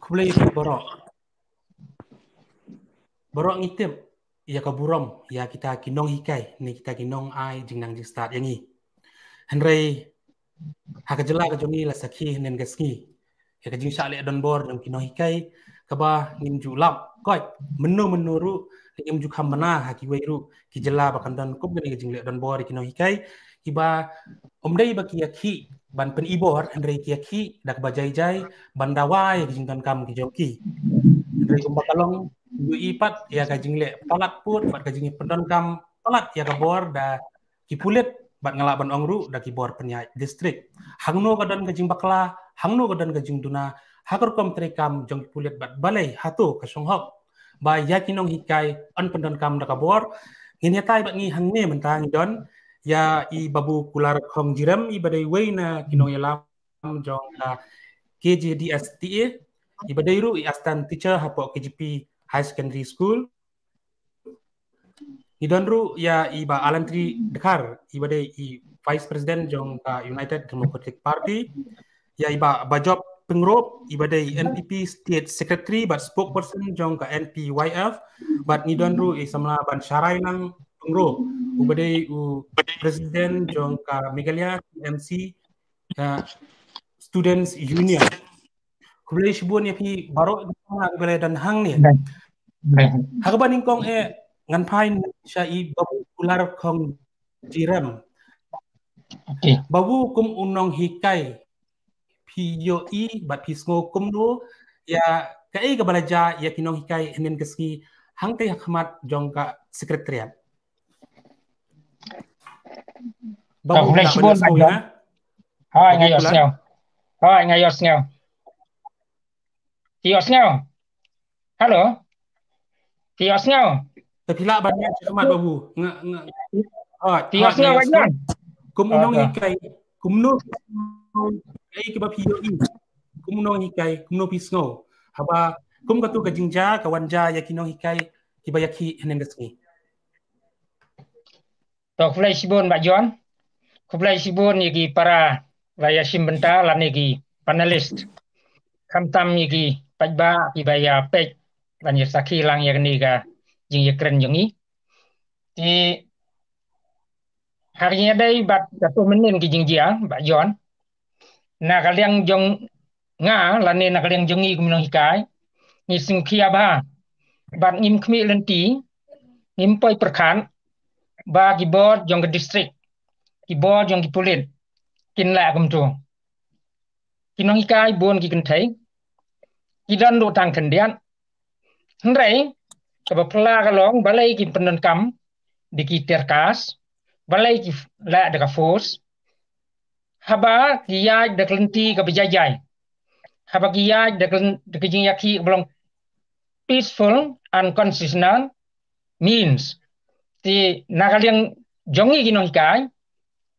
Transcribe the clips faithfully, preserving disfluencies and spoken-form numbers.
Khublei ïa phi baroh. Baroh ngi tip ïa ka burom ïa kita ki nonghikai ne kita ki nongai jingnang jingstad ïa ngi. Hynrei ha ka jylla ka jong ngi la sakhi hynnin ka sngi ïa ka jingshah leh donbor jong ki nonghikai kaba ngim ju lap koit mynno mynno ruh, ngim ju kham bna ha kiwei ruh ki jylla ba kan don kum kane ka jingleh donbor ïa ki nonghikai kiba ym dei ba ki ïakhih ban pynibor, hynrei ki ïakhih da kaba jai jai ban dawa ïa ka jingdonkam ki jong ki. Hynrei kumba ka long, ngi ïohi pat ïa ka jingleh palat pud bad ka jingpyndonkam palat ïa ka bor da ki pulit bad nga lah ban ong ruh da ki bor pynïaid district. Hangno ka don ka jingbakla, hangno ka don ka jingduna ha ka rukom treikam jong ki pulit bad balei hato ka shong hok ba ïa ki nonghikai yn pyndonkam da ka bor? Ngin ïatai bad ngi hangne mynta, ngi don ïa i Babu Kular Khong Jirem, iba dei wei na ki nongïalam jong ka K J D S T A, iba dei ruh i assistant teacher hapoh K J P High Secondary School. Ngi don ruh ïa i Bah Alantri Dkhar, iba dei i Vice President jong ka United Democratic Party, ïa i Bah Bajop Pyngrope, iba dei N P P State Secretary bad Spokesperson jong ka N P Y F, bad ngi don ruh i samla Bah Sharai Lang Pyngrope, uba dei u President jong ka Meghalaya M C, uh, Students Union. Khublei shibun ïa phi baroh, ïa phi baroh don hangne. Ha kaba nyngkong eh ngan phai sha i Babu Kular Khong Jirem. Babu, kum u nonghikai, phi ïohi bad phi sngew kumno ïa kaei kaba la jia ïa ki nonghikai hynnin ka sngi hangtei ha khmat jong ka Secretariat? Babu, khublei shibun, Bah John. Hooid, nga ïohsngew. Hooid, nga ïohsngew. Phi ïohsngew? Hello? Phi ïohsngew? Te phi lah ban ïa khmat, Babu. Nga, nga. Phi ïohsngew, Bah John? Kum u nonghikai, kumno, kaei kaba phi ïohi? Kum u nonghikai, kumno phi sngew haba kum katu ka jingjia ka wan jia ïa ki nonghikai kiba ïakhih hynnin ka sngi? To, khublei shibun, Bah John. Khublei shibun ïa ki para ba ïashim bynta lane ki panelist, khamtam ïa ki paidbah kiba ïa peit ban ïa sakhi lang ïa kane ka jingïakren jong ngi. Te ha ka jingïadei bad kato mynnin ki jingjia, Bah John, na ka liang jong nga lane na ka liang jong ngi kum nonghikai, ngi sngewkhia bha bad ngim khmih lynti, ngim poi pyrkhat ba ki bor jong ka district, ki bor jong ki pulit kin lah kumto. Ki nonghikai bun ki kynthei, ki don duh tang khyndiat. Hynrei kaba phylla ka long balei ki pyndonkam da ki tear gas, balei ki lah da ka force, haba ki ïaid da ka lynti kaba jai jai, haba ki ïaid da ka lyn-, da ka jingïakhih kaba long peaceful and constitutional means. Te na ka liang jong ngi ki nonghikai,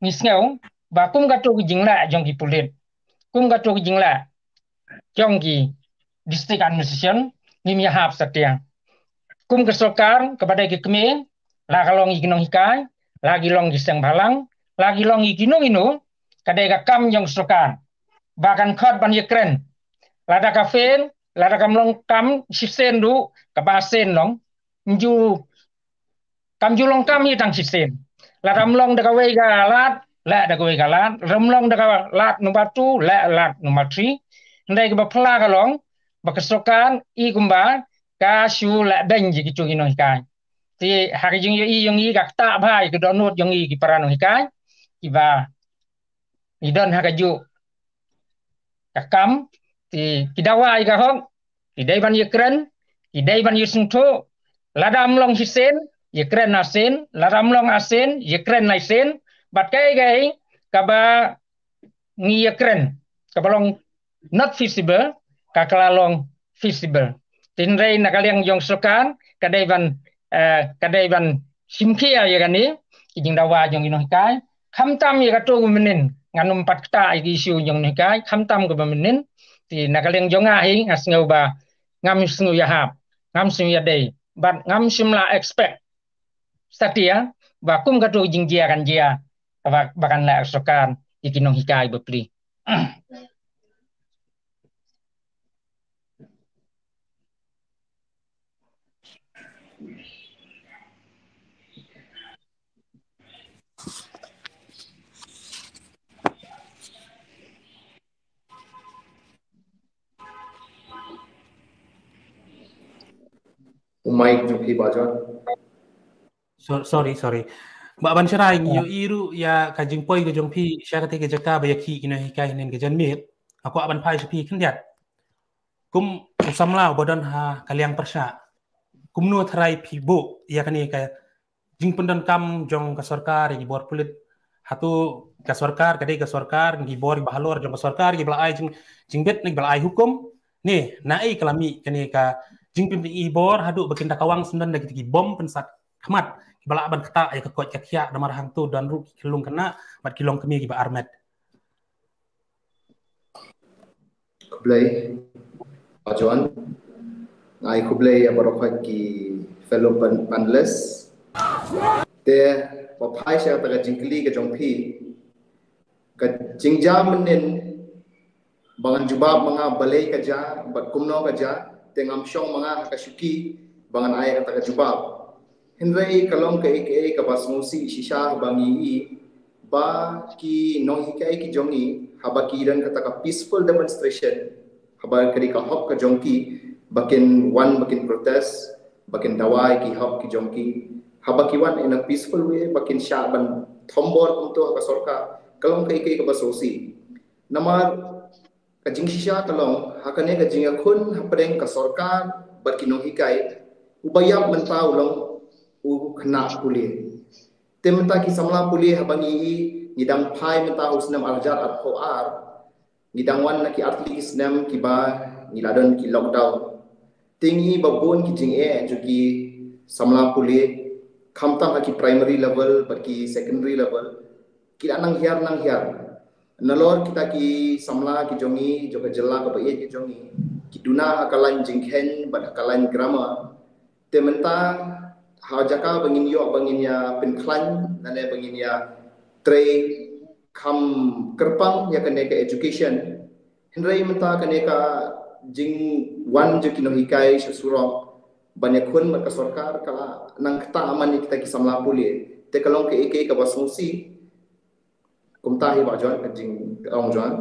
ngi sngew ba kum kato ki jinglah jong ki pulit, kum kato ki jinglah jong ki district administration, ngim ïahap satia. Kum ka sorkar kaba dei ka kmie, la ka long ïa ki nonghikai, la ki long ki seng bhalang, la ki long ïa kino kino, ka dei ka kam jong ka sorkar ba kan khot ban ïakren. Lada ka fail, lada kam long kam shisien ruh, kaba sien long, nju kam ju long kam hi tang shisien. Lada ym long da kawei ka lad, lah da kawei ka lad. Lada ym long da ka lad number two, lah lad number three. Hynrei kaba phylla ka long ba ka sorkar i kumba ka shu lah beiñ ïa kitu ki nonghikai. Te ha ka jingïohi jong ngi, ka ktah bha ïa ka dohnud jong ngi ki para nonghikai kiba ngi don ha kajuh ka kam, te ki dawa ïa ka hok, ki dei ban ïakren, ki dei ban ïasngewthuh. Lada ym long shisien, ïakren na sien, lada ym long na sien, ïakren na sien. Bad kaei kaei kaba ngi ïakren kaba long not feasible, ka ka la long feasible. Te hynrei na ka liang jong sorkar ka dei ban, eh, ka dei ban shim khia ïa kane ki jingdawa jong ki nonghikai. Khamtam ïa kato ka mynnin, ngan ym pat ktah ïa ki issue jong ki nonghikai, khamtam kaba mynnin. Te na ka liang jong nga hi, nga sngew ba ngam sngew ïahap, ngam sngew ïadei, bad ngam shym la expect satia ba kum kato ka jingjia kan jia, ba, ba kan lah sorkar ïa ki nonghikai bapli. U mic jong phi, Bah John. So, sorry, sorry. Bah Ban Sharai, ngi ïohi ruh ïa ka jingpoi ka jong phi sha katei ka jaka ba ïakhih ki nonghikai hynnin ka janmiet. Nga kwah ban phai sha phi khyndiat. Kum u samla uba don ha ka liang pyrshah, kumno tharai phi buh ïa kane ka jingpyndonkam jong ka sorkar ïa ki bor pulit? Hato ka sorkar ka dei ka sorkar, ki bor kiba halor jong ka sorkar kiba la ai jing, jingbit ne kiba la ai hukum? Ne naei ka la mih kane ka jingpynpyni bor haduh ba kin da kawang syndon da kita ki bom pynsat khmat kiba lah ban ktah ïa ka koit ka khiah? Namar hangto don ruh ki khyllung khynnah bad ki longkmie kiba armet. Khublei Bah John. Nga ai khublei ïa baroh ki fellow pan-, panelist. Te ba phai sha kata ka jingkylli ka jong phi, ka jingjia mynnin, ba ngan jubab ma nga balei ka jia bad kumno ka jia, te ngam shong ma nga ha ka shuki ba ngan ai kata ka jubab. Hynrei ka long kaei kaei kaba sngewsih shisha haba ngi ïohi ba ki nonghikai ki jong ngi, haba ki don kata ka peaceful demonstration, haba ka dei ka hok ka jong ki ba kin wan, ba kin protest, ba kin dawa ïa ki hok ki jong ki, haba ki wan in a peaceful way, ba kin shah ban thombor kumto ha ka sorkar, ka long kaei kaei kaba sngewsih. Namar ka jingshisha ka long, ha kane ka jingïakhun hapdeng ka sorkar bad ki nonghikai, uba ïap mynta u long u khynnah pule. Te mynta ki samla pule, haba ngi ïohi, ngi dang phai mynta ha u snem ar hajar arphew ar, ngi dang wan na ki artylli ki snem kiba ngi la don ki lockdown. Te ngi ïohi ba bun ki jingeh jong ki samla pule, khamtam ha ki primary level bad ki secondary level, ki la nang hiar nang hiar. Nalor kita ki samla ki jong ngi jong ka jylla kaba ïeit ki jong ngi, ki duna ha ka lain jingkheiñ bad ha ka lain grammar. Te mynta ha jaka ba ngin ïoh ba ngin ïa pynkhlaiñ lane ba ngin ïa trei kham kyrpang ïa kane ka education. Hynrei mynta kane ka jingwan jong ki nonghikai sha surok ban ïakhun bad ka sorkar ka la nang ktah man ïa kita ki samla pule. Te ka long kaei kaei kaba sngewsih. Kumta hi Bah John, ka jingong John.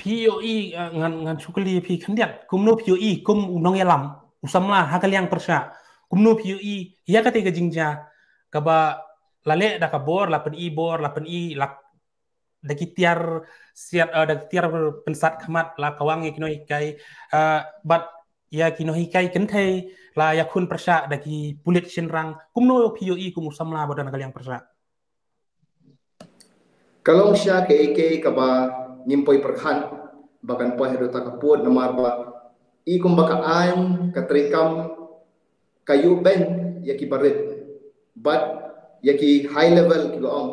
Phi ïohi, eh, ngan, ngan shu kylli phi khyndiat, kumno phi ïohi kum u nongïalam, u samla ha ka liang pyrshah, kumno phi ïohi ïa katei ka jingjia kaba la leh da ka bor, la pyni bor, la pyni, la da ki tiar siat, eh, da ki tiar pynsat khmat, la kawang ïa ki nonghikai, eh, bad ïa ki nonghikai kynthei la ïakhun pyrshah da ki pulit shynrang? Kumno phi ïohi kum u samla ba don ha ka liang pyrshah? Ka long shisha kaei kaei kaba ngim poi pyrkhat ba kan poi haduh kata ka pud, namar ba i kumba ka aiñ ka treikam ka ïuh beiñ ïa ki barit bad ïa ki high level kiba ong,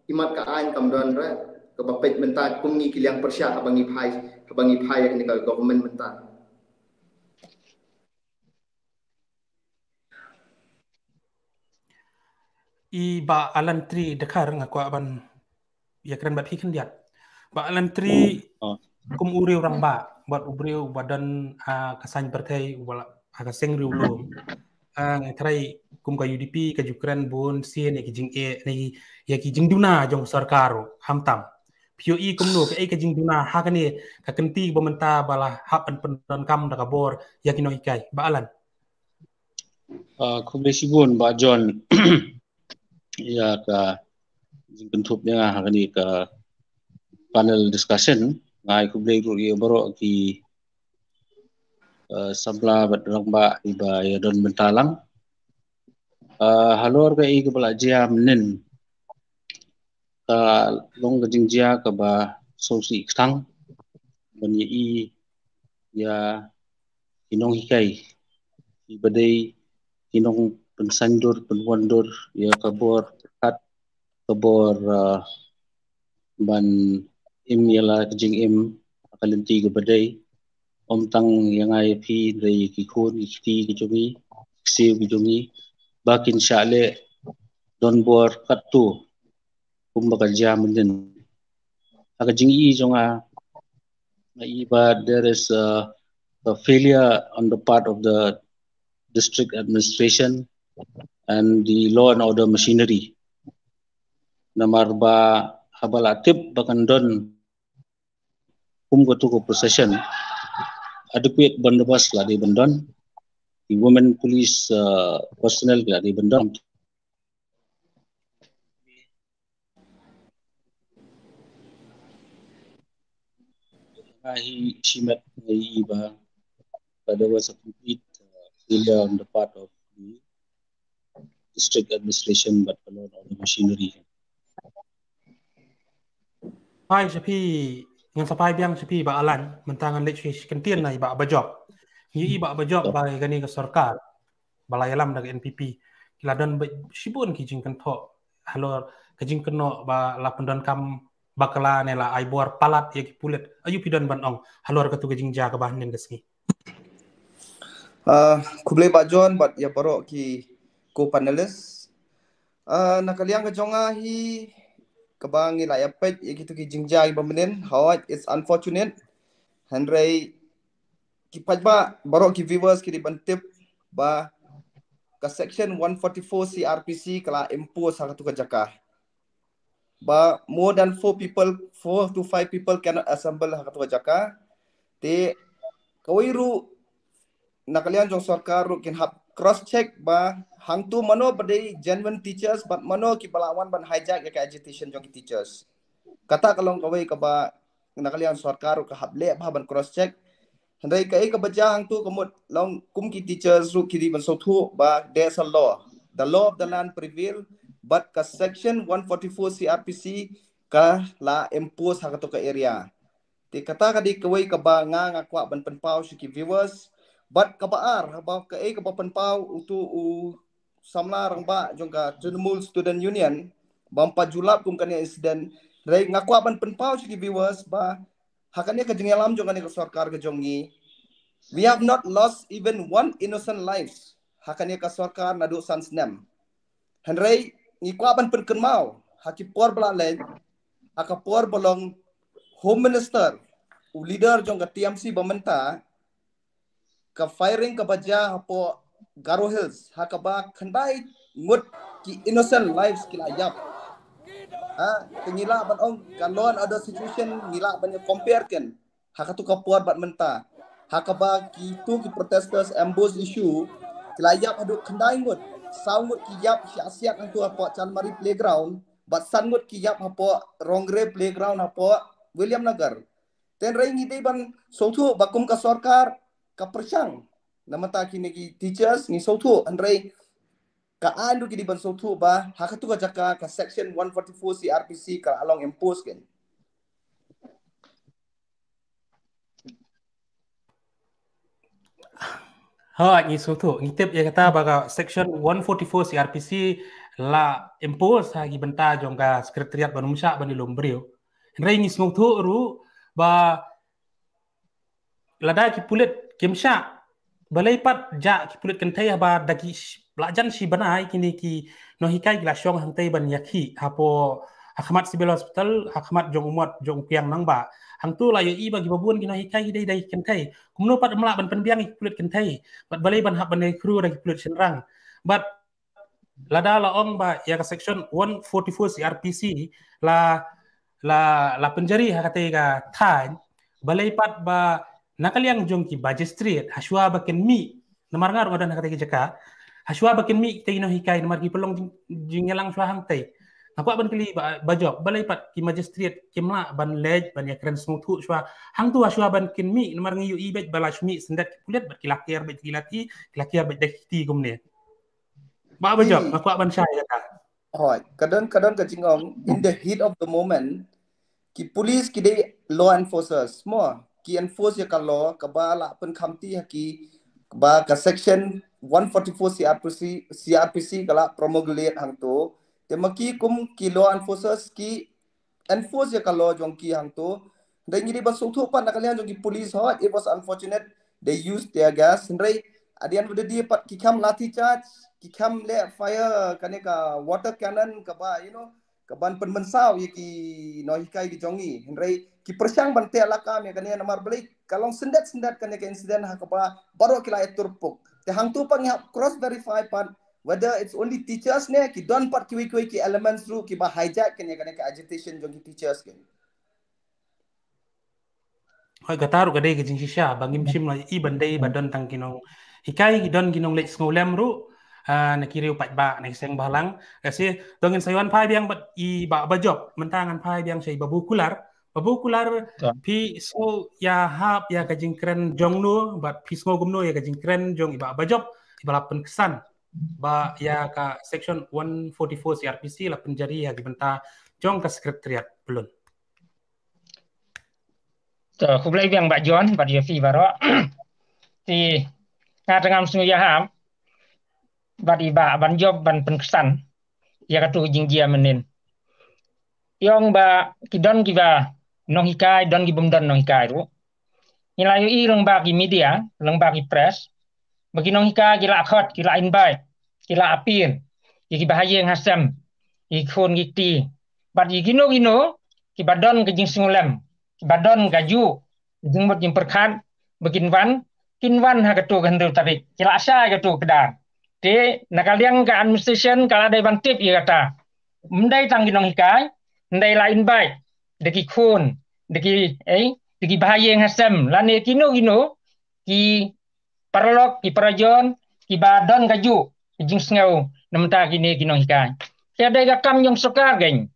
imat ka aiñ kam don re kaba peit mynta kum ngi ki liang pyrshah haba ngi phai, haba ngi phai ïa kane ka government mynta. I Bah Alan Tri Dkhar, nga kwah ban ïakren bad phi khyndiat. Bah Alan Tri, kum u riew rangbah bad u briew uba don, ah, ka saiñ pyrthei uba la, ah, ka seng riewlum, ah, nga tharai kum ka U D P ka ju kren bun sien ïa ki jingeh ne ïa ki jingduna jong sorkar ruh, khamtam. Phi ïohi kumno, kaei ka jingduna ha kane ka kynti ba mynta ba la hap ban pyndonkam da ka bor ïa ki nonghikai, Bah Alan? Ah, khublei shibun Bah John ïa ka jingkynthup ïa nga ha kane ka panel discussion. Nga ai khublei ruh ïa baroh ki, ah, samla bad rangbah iba ïa don bynta lang. Ah, halor kaei kaba la jia mynnin, ka long ka jingjia kaba sngewsih tang ban ïohi ïa ki nonghikai kiba dei ki nongpynsaiñdur pynwandur ïa ka bor, ka bor, ah, ban im ïa la ka jingim ha ka lynti kaba dei. Ym tang ïa nga ïa phi, hynrei ki khun ki kti ki jong ngi, ki ksiew ki jong ngi, ba kin shah leh donbor katto kumba ka jia mynnin. Ha ka jingïohi jong nga, nga i ba there is, uh, the failure on the part of the district administration and the law and order machinery. Namar ba haba la tip ba kan don kum katu ka procession, adequate bandobast la dei ban don, the women police uh, personnel la dei ban don. Nga hi shimet nga i ba, but there was a complete uh, failure on the part of the district administration, but the law and order machinery. Hai shapi, ngan sapai biang shapi ba Alan, mentang ngan lek shi kentin nai ba bajok. Ngi i ba bajok ba gani ka sorkar, ba la yalam da ka N P P. Ki la don ba shibun ki jingkynthok halor ka jingkynnoh ba la pyndonkam bakla ne la ai bor palat ïa ki pulit. Ayu phi don ban ong halor katu ka jingjia kaba hynnin ka sngi. Uh, khublei ba John bad ïa baroh ki co-panelist. Uh, na ka liang ka jong nga hi kaba ngi la ïa peit ïa kitu ki jingjia kiba mynnin, hooid, it's unfortunate. Hynrei ki paidbah, baroh ki viewers ki dei ban tip ba ka section one forty-four C R P C ka la impose ha katu ka jaka. Ba more than four people, four to five people cannot assemble ha katu ka jaka. Te kawei ruh na ka liang jong sorkar ruh kin hap cross check ba hangtu mano ba dei genuine teachers bad mano kiba la wan ban hijack ïa ka agitation jong ki teachers. Kata ka long kawei kaba na ka liang sorkar ruh ka hap leh bha ban cross check. Hynrei kaei kaba jia hangtu ka mut long kum ki teachers ruh ki dei ban sngewthuh ba there's a law, the law of the land prevail, but ka section one forty-four C R P C ka la impose ha katu ka area. Te kata ka dei kawei kaba nga nga kwah ban pynpaw sha ki viewers. Bad kaba ar, haba kaei kaba pynpaw utu u samla rangbah jong ka Trinamool Student Union bym pat ju lap kum kane incident. Hynrei nga kwah ban pynpaw sha ki viewers ba ha kane ka jingïalam jong kane ka sorkar ka jong ngi, we have not lost even one innocent lives ha kane ka sorkar naduh san snem. Hynrei ngi kwah ban pynkynmaw ha ki por ba la leit, ha ka por ba long Home Minister, u leader jong ka T M C ba mynta, ka firing kaba jia hapoh Garo Hills ha kaba khyndai ngut ki innocent lives ki la ïap. Ha, te ngi lah ban ong ka law and order situation ngi lah ban compare ken ha katu ka por bad mynta. Ha kaba kitu ki protesters ambush issue ki la ïap haduh khyndai ngut, saw ngut ki ïap sha siat hangtu hapoh Chanmari Playground bad san ngut ki ïap hapoh Rongre Playground hapoh Williamnagar. Te hynrei ngi dei ban sngewthuh ba kum ka sorkar ka pyrshang namar ta kine ki teachers ngi sngewthuh, hynrei ka aiñ ruh ki dei ban sngewthuh ba ha katu ka jaka ka section one forty-four C R P C ka la long impose ken. Ha, ngi sngewthuh, ngi tip ïa kata ba ka section one forty-four C R P C la impose ha ki bynta jong ka secretariat ban ym shah ban ïalum briew. Hynrei ngi sngewthuh ruh ba lada ki pulit kim shah, balei pat jia ki pulit kynthei haba da ki sh-, la jan shi bnai kine ki nonghikai ki la shong hangtei ban ïakhih hapoh ha khmat Civil Hospital, ha khmat jong u mot jong u Kiang Nangbah. Hangtu la ïohi ba kiba bun ki nonghikai ki dei da ki kynthei. Kumno pat ym lah ban pynbiang ïa ki pulit kynthei? Bad balei ban hap ban ïakynduh da ki pulit shynrang? Bad lada la ong ba ïa ka section one forty-four C R P C la, la, la pynjari ha katei ka thaiñ, balei pat ba na ka liang jong ki magistrate, hashwa ba kin mih, namar nga ruh nga don ha katei ka jaka, hashwa ba kin mih kitei ki nonghikai namar ki pynlong jing, jingïalang shwa hangtei. Nga kwah ban kylli ba, ba jop, balei pat ki magistrate kim lah ban leit ban ïakren sngewthuh shwa hangtu hashwa ban kin mih, namar ngi ïohi beit ba la shu mih syndet ki pulit bad ki la ker beit ki lathi, ki la ker beit da ki kti kumne. Ba, ba jop, nga kwah ban shai ïa ka. Hooid, ka don, ka don ka jingong, in the heat of the moment, ki police ki dei law enforcers mo, ki enforce ïa ka law kaba la pynkhamti ha ki, ba ka section one forty-four C R P C, C R P C ka la promulgate hangtu. Te ma ki kum ki law enforcers ki enforce ïa ka law jong ki hangtu. Hynrei ngi dei ban sngewthuh pat na ka liang jong ki police, hooid, it was unfortunate they used tear gas. Hynrei at the end of the day pat ki kham lathi charge, ki kham leh fire kane ka water cannon kaba, you know, ban pynmynsaw ïa ki nonghikai ki jong ngi. Hynrei ki pyrshang ban teh lakam ïa kane namar balei ka long syndet syndet kane ka incident ha kaba baroh ki la ïa turpuk. Te hangto pat ngi hap cross verify pat whether it's only teachers ne ki don pat kiwei kiwei ki elements ruh kiba hijack kane kane ka agitation jong ki teachers ki. Hoi, kata ruh ka dei ka jingshisha ba ngim shym la i ban dei ba don tang ki nonghikai, ki don ki nongleit sngewlem ruh, ah, na ki riew paidbah, na ki seng bhalang. Ka shi, to ngin sa ïa wan phai biang bad i Bah Bajop, mynta ngan phai biang sha i Bah Bukular. Bah Bukular, phi sngew ïahap ïa ka jingkren jong no bad phi sngew kumno ïa ka jingkren jong i Bah Bajop iba la pynksan ba ïa ka section one forty-four C R P C la pynjari ha ki bynta jong ka Secretariat Pyllun. To, khublei biang Bah John bad ïa phi baroh. Te nga te ngam sngew ïahap bad i Bah Bajop ban pynksan ïa katu ka jingjia mynnin. Ïong ba ki don kiba nonghikai, don ki bym don nonghikai ruh. Ngi la ïohi lyngba ki media, lyngba ki press, ba ki nonghikai ki la khot, ki la invite, ki la appeal ïa kiba ha ïing ha sem, ïa ki khun ki kti bad ïa kino kino kiba don ka jingsngewlem, kiba don ka juh, jingmut jingpyrkhat ba kin wan, kin wan ha katu ka hynriew tarik. Ki la shai katu ka kdar. Te na ka liang ka administration ka la dei ban tip ïa kata. Ym dei tang ki nonghikai, ym dei, la invite da ki khun, da ki, eh, da kiba ha ïing ha sem lane kino kino ki paralok, ki parajon kiba don ka juh ka jingsngew na bynta kine ki nonghikai. Ka dei ka kam jong sorkar kein.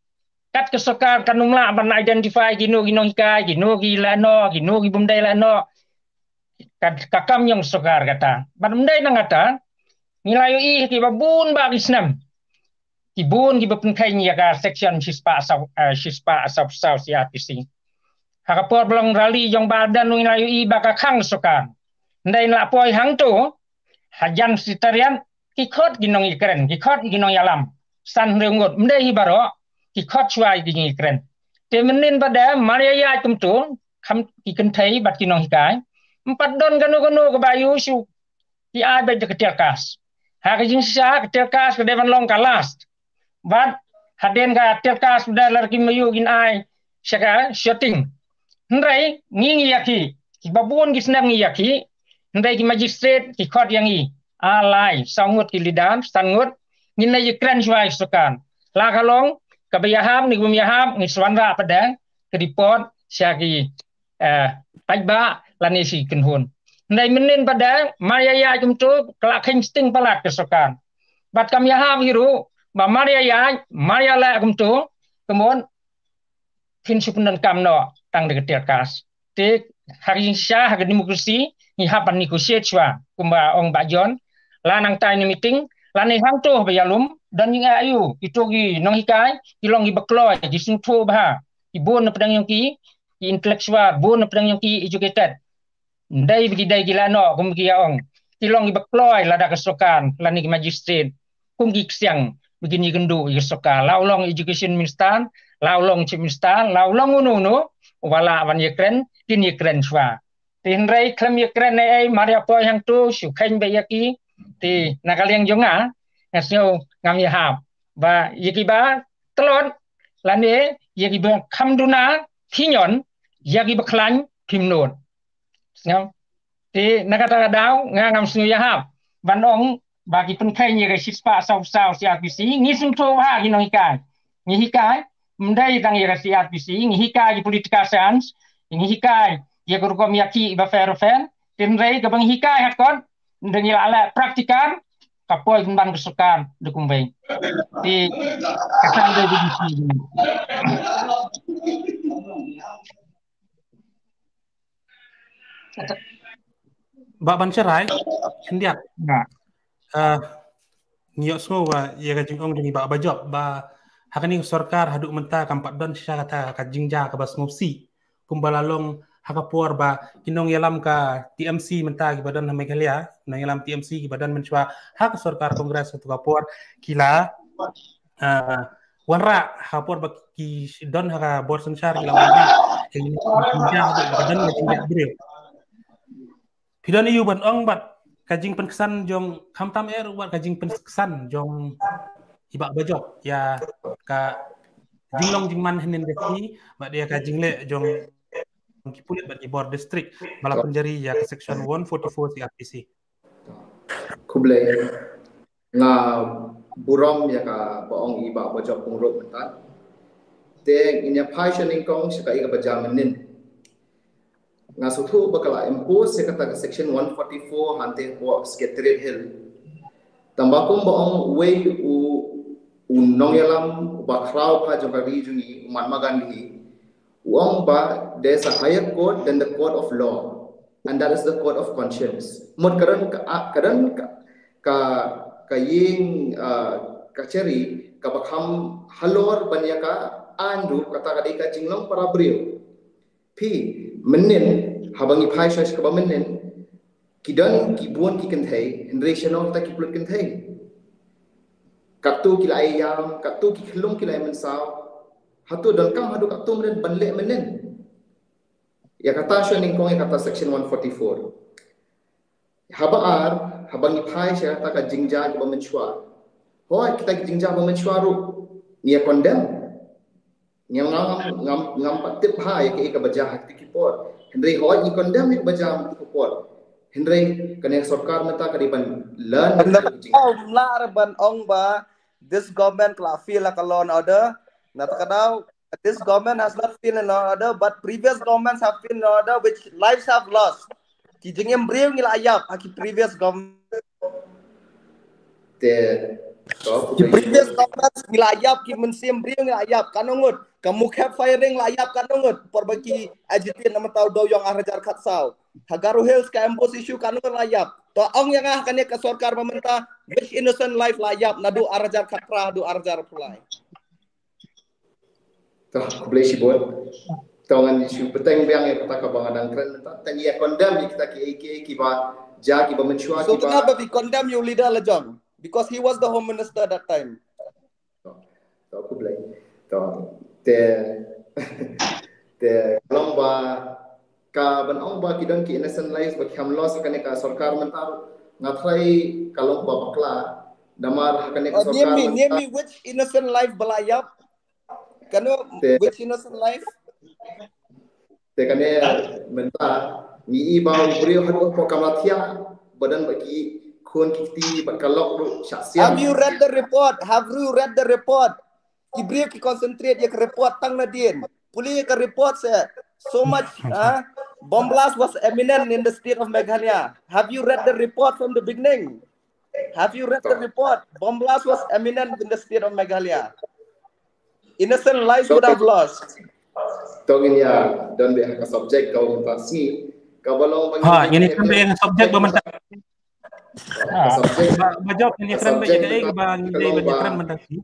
Kat ka sorkar kan ym lah ban identify kino ki nonghikai, kino ki lehnoh, kino ki bym dei lehnoh. Ka, ka kam jong sorkar kata. Bad ym dei tang kata, ngi la ïohi kiba bun bah ki snem, ki bun kiba pynkheiñ ïa ka section shispah saw, eh, shispah saw saw C R P C. Ha ka por ba long rally jong Bah Ardent ngi la ïohi ba ka khang sorkar. Ym dei, la poi hangto hajan Secretariat, ki khot ki nongïakren, ki khot ki nongïalam. San hynriew ngut, ym dei hi baroh, ki khot shuwa ki nongïakren. Te mynnin pat de mar ïa ïaid kumto, kham ki kynthei bad ki nonghikai, ym pat don kano kano kaba ïoh shuh. Ki ai beit da ka tear gas. Ha ka jingshisha ka tear gas ka dei ban long ka last. Bad hadien ka tear gas da lada kim ïoh kin ai sha ka shooting. Hynrei ngi ngi ïakhih, kiba bun ki snem ngi ïakhih. Hynrei ki magistrate ki khot ïa ngi ar lai, saw ngut ki leader, san ngut. Ngin ïakren shuwa ïa ka sorkar. La ka long kaba ïahap ne kaba ym ïahap, ngi sa wanrah pat de ka report sha ki, eh, paidbah lane sha ki kynhun. Hynrei mynnin pat de mar ïa ïaid kumto ka la kheiñ sting palat ka sorkar. Bad kam ïahap hi ruh ba mar ïa ïaid, mar ïa leh kumto, ka mut phin shu pyndonkam noh tang da ka tear gas. Te ha ka jingshisha, ha ka democracy, ngi hap ban negotiate shuwa, kumba ong Bah John. La nangtai na meeting lane hangto ba ïalum, don jingaiu, kito ki nonghikai ki long kiba kloi, ki sngewthuh bha, ki bun na pdeng jong ki, ki intellectual, bun na pdeng jong ki educated. Ym dei ba ki dei ki lehnoh kum ki ïa ong. Ki long kiba kloi lada ka sorkar lane ki magistrate kum ki ksiang ba kin ïakynduh ïa ka sorkar. La u long education minister, la u long chief minister, la u long uno uno uba lah ban ïakren, kin ïakren shuwa. Te hynrei khlem ïakren ei ei, mar ïa poi hangto shu kheiñ beit ïa ki. Te na ka liang jong nga, nga sngew ngam ïahap ba ïa kiba tlot lane ïa kiba kham duna phi ñion, ïa kiba khlaiñ phim nud. Sngap. Te na kata ka daw nga ngam sngew ïahap ban ong ba ki pynkheiñ ïa ka shispah saw saw C R P C. Ngi sngewthuh bha ki nonghikai. Ngi hikai, ym dei tang ïa ka C R P C, ngi hikai ki political science, ngi hikai ïa ka rukom ïakhih ba fair fair. Te hynrei kaba ngi hikai ha kot, ynda ngi la leh practical, ka poi pynban ka sorkar da kumwei. Te kata dei. Bah Bansharai, khyndiat. Ngi ïohsngew ba ïa ka jingong jong i Bah Bajop ba ha kane ka sorkar haduh mynta kam pat don shisha kata ka jingjia kaba sngewsih. Kumba la long ha ka por ba ki nongïalam ka T M C mynta kiba don ha Meghalaya, nongïalam T M C kiba don mynshuwa ha ka sorkar Congress ha tu ka por ki la, ah, wanrah ha ka por ba ki don ha ka bor synshar ki la wanrah. Ki la wanrah ba ka don ka jingïaid briew. Phi don ïa u ban ong bad ka jingpynksan jong, khamtam eh ruh bad ka jingpynksan jong i Bah Bajop ïa ka jinglong jingman hynnin ka sngi bad ïa ka jingleh jong ki pulit bad ki bor district ba la pynjari ïa ka section one forty-four C R P C. Khublei. Nga burom ïa kaba ong i Bah Bajop Pyngrope mynta. Te ngin ïa phai sha nyngkong sha ka i kaba jia mynnin. Nga sngewthuh ba ka la impose ïa kata ka section one forty-four hangtei hapoh Secretariat Hill. Tangba kumba ong uwei u u nongïalam uba khraw bha jong ka ri jong ngi, u Mahatma Gandhi, u ong ba there's a higher court than the court of law, and that is the court of conscience. Mut ka don ka, ka don ka, ka, ka ïing, ah, kachari kaba kham halor ban ïa ka aiñ ruh, kata ka dei ka jinglong para briew. Phi, mynnin, haba ngi phai sha kaba mynnin, ki don ki bun ki kynthei, hynrei shano kita ki pulit kynthei? Katto ki la ïam, katto ki khyllung ki la mynsaw. Hato donkam haduh katto mynnin ban leh mynnin? Ïa kata sha nyngkong ïa kata section one forty-four. Haba ar, haba ngi phai sha kata ka jingjia kiba mynshuwa. Hooid, kita ki jingjia ba mynshuwa ruh ngi ïa condemn. Ngi ngam, ngam, ngam pat tip bha ïa kaei kaba jia ha kito ki por. Hynrei hooid ngi condemn ïa kaba jia ha kito ki por. Hynrei kane ka sorkar mynta ka dei ban learn. Ym lah ban ong ba this government ka la fail ha ka law and order. Na kata ka daw, this government has not failed in law and order, but previous governments have failed in law and order, which lives have lost. Ki jingim briew ngi la ïap ha ki previous government. Te ki previous government ngi la ïap, ki mynsiem briew ngi la ïap katno ngut, ka Mukeb firing la ïap katno ngut por ba ki agitate na mynta u Dewïong ar hajar khatsaw. Ha Garo Hills ka MBOSE issue katno ngut la ïap. To ong ïa nga ha kane ka sorkar ba mynta, which innocent life la ïap naduh ar hajar khatphra haduh ar hajar arphew lai? To, khublei shibun. To ngan shu bteng biang ïa kata kaba nga dang kren mynta. Tang ïa condemn ïa kita kiei kiei kiba jia kiba mynshuwa. So kiba, kata ba phi condemn ïa u leader la jong, because he was the home minister that time. To, khublei. To, te te long ba ka ban ong ba ki don ki innocent lives ba ki kham lost ha kane ka sorkar mynta, nga tharai ka long ba bakla. Namar ha kane ka sorkar mynta, which innocent life ba la ïap? Kano, which innocent life? Te kane mynta ngi i ba u briew haduh hapoh kamra thiah ba don ba ki khun ki kti bad ka lok ruh shah siam. Have you read the report? Have you read the report? Ki briew ki concentrate ïa ka report tang nadien. Pule ïa ka report se, so much, ah, bomb blast was imminent in the state of Meghalaya. Have you read the report from the beginning? Have you read the report? Bomb blast was imminent in the state of Meghalaya. Innocent lives would have lost. To ngin ïa don beit ha ka subject kaba mynta sngi, kaba long ba ngin, ha, ngin ïa kren beit ha ka subject ba mynta. Ka subject ba, Bajop, ngin ïa kren beit ïa kaei kaba ngin dei ban ïa kren mynta sngi.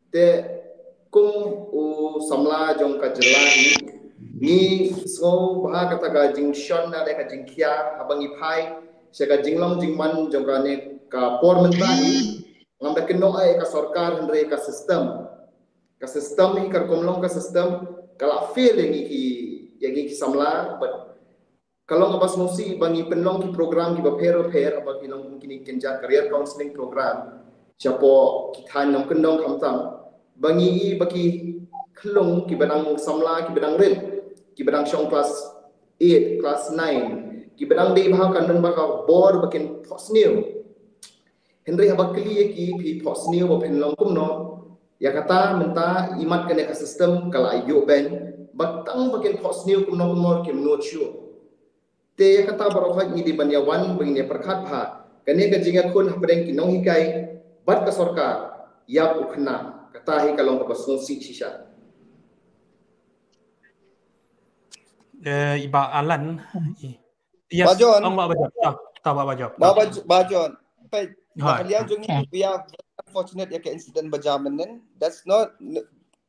Te kum u samla jong ka jylla hi, ngi sngew bha kata ka jingshon lane ka jingkhia haba ngi phai sha ka jinglong jingman jong kane ka por mynta hi. Ngam da kynnoh ïa ka sorkar hynrei ka system. Ka system hi, ka rukom long ka system ka la fail ïa ngi ki, ïa ngi ki samla, but ka long kaba sngewsih ba ngi pynlong ki program kiba pher bapher, haba ki long kum kine ki kynja career counselling program shapoh ki thaiñ nongkyndong, khamtam ba ngi i ba ki khyllung kiba dang samla, kiba dang rit, kiba dang shong class eight, class nine, kiba dang dei bha, kan don ba ka bor ba kin phohsniew. Hynrei haba kylli ïa ki, phi phohsniew ba phin long kumno? Ïa kata mynta imat kane ka system ka la ïoh beiñ ba tang ba kin phohsniew kumno kumno kim nud shuh. Te ïa kata baroh khoit ngi dei ban ïa wan ba ngin ïa pyrkhat bha. Kane ka jingïakhun hapdeng ki nonghikai bad ka sorkar, ïap u khynnah, kata hi ka long kaba sngewsih shisha. Eh, i Bah Alan. Yes, Bah John. Ong Bah Bajop. Ta, ta Bah Bajop. Bah Bajop. Bah John. Peit, ha, ka liang jong ngi, we are unfortunate ïa ka incident ba jia mynnin. That's not,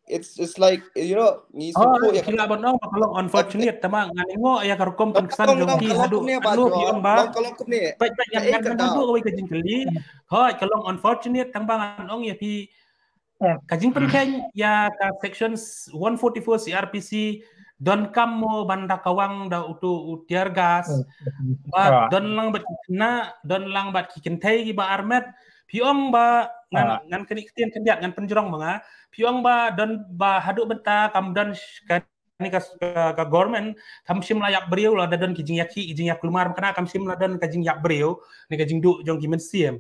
it's, it's like, you know, ngi sngewthuh ïa ka. Ki la ban ong ba ka long unfortunate, tangba ngan ïoh ïa ka rukom pynksan jong ki haduh, haduh ki ong ba. Peit, peit, ngan, ngan, ngan buh kawei ka jingkylli. Hooid, ka long unfortunate, tangba ngan ong ïa phi, ka jingpynkheiñ ïa ka section one forty-four C R P C, donkam mo ban da kawang da uto u tear gas. Bad don lang bad ki khynnah, don lang bad ki kynthei kiba armet. Phi ong ba ngan, ngan kani ktien khyndiat, ngan pynjrong ma nga. Phi ong ba don ba haduh mynta kam don sh-, kani ka, ka, ka government kam shym la ïap briew, la da don ki jingïakhih, ki jingïaklumar, mynta kam shym la don ka jingïap briew ne ka jingduh jong ki mynsiem.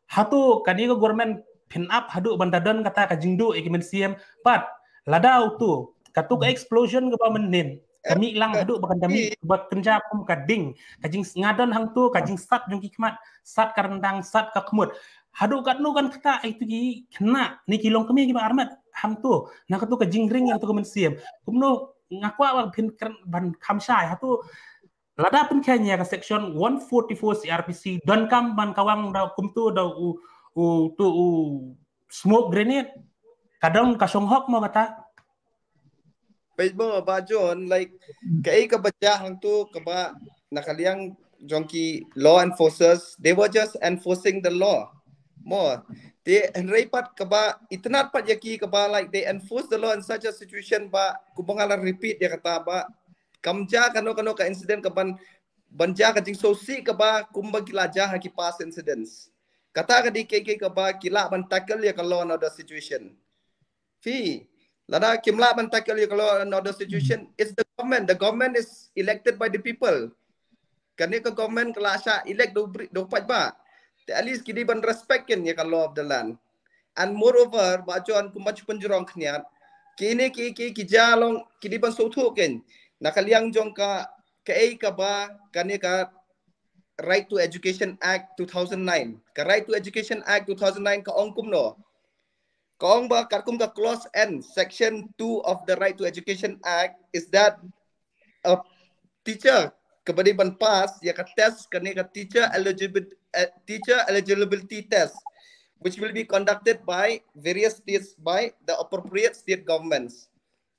Hato kani ka government phin ap haduh ban da don kata ka jingduh ïa ki mynsiem? Bad lada uto, kato ka explosion kaba mynnin ka mih lang haduh ba kan da mih, ba kynja kum ka ding, ka jingsngadon hangto, ka jingsat jong ki khmat, sat ka ryndang, sat ka khmut. Haduh katno kan ktah ïa kito ki khynnah ne ki longkmie kiba armet hangto, na kato ka jingring ïa kato ka mynsiem? Kumno, nga kwah ba phin kren ban kham shai. Hato lada pynkheiñ ïa ka section one forty-four C R P C, donkam ban kawang da kumto da u, u, to u smoke grenade? Ka don ka shong hok mo kata? Peit mo, Bah John, like, kaei kaba jia hangto kaba na ka liang jong ki law enforcers, they were just enforcing the law. Mo, te hynrei pat kaba itynnad pat ïa ki kaba, like, they enforce the law in such a situation ba, kumba nga la repeat ïa kata ba, kam jia kano kano ka incident kaban, ban jia ka jingsngewsih kaba kumba ki la jia ha ki past incidents. Kata ka dei kaei kaei kaba ki lah ban tackle ïa ka law and order situation. Phi, lada kim lah ban tackle ïa ka law and order situation, it's the government. The government is elected by the people. Kane ka government ka la shah elect da u bri-, da u paidbah. Te at least ki dei ban respect ïa ka law of the land. And moreover, Bah John, kumba nga ju pynjrong khyndiat, kine ki, ki, ki jia long, ki dei ban sngewthuh kein na ka liang jong ka, kaei kaba, kane ka Right to Education Act two thousand nine. Ka Right to Education Act two thousand nine ka ong kumno? Ka ong ba katkum ka clause N, section two of the Right to Education Act is that a teacher kaba dei ban pass ïa ka test, kane ka teacher eligibility, eh, teacher eligibility test, which will be conducted by various states, by the appropriate state governments.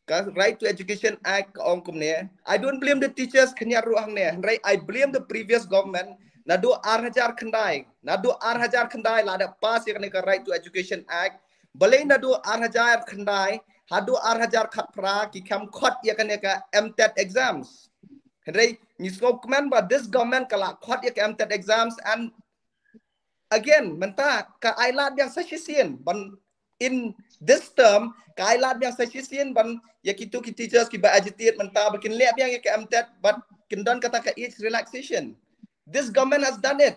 Ka Right to Education Act ka ong kumne. I don't blame the teachers khyndiat ruh hangne, hynrei I blame the previous government. Naduh ar hajar khyndai, naduh ar hajar khyndai la da pass ïa kane ka Right to Education Act. Balei naduh ar hajar khyndai haduh ar hajar khatphra ki kham khot ïa kane ka MTET exams? Hynrei ngi sngewkmen ba this government ka la khot ïa ka MTET exams, and again, mynta ka ai lad biang sa shisien ban, in this term, ka ai lad biang sa shisien ban ïa kito ki teachers kiba agitate mynta ba kin leh biang ïa ka MTET bad kin don kata ka age relaxation. This government has done it.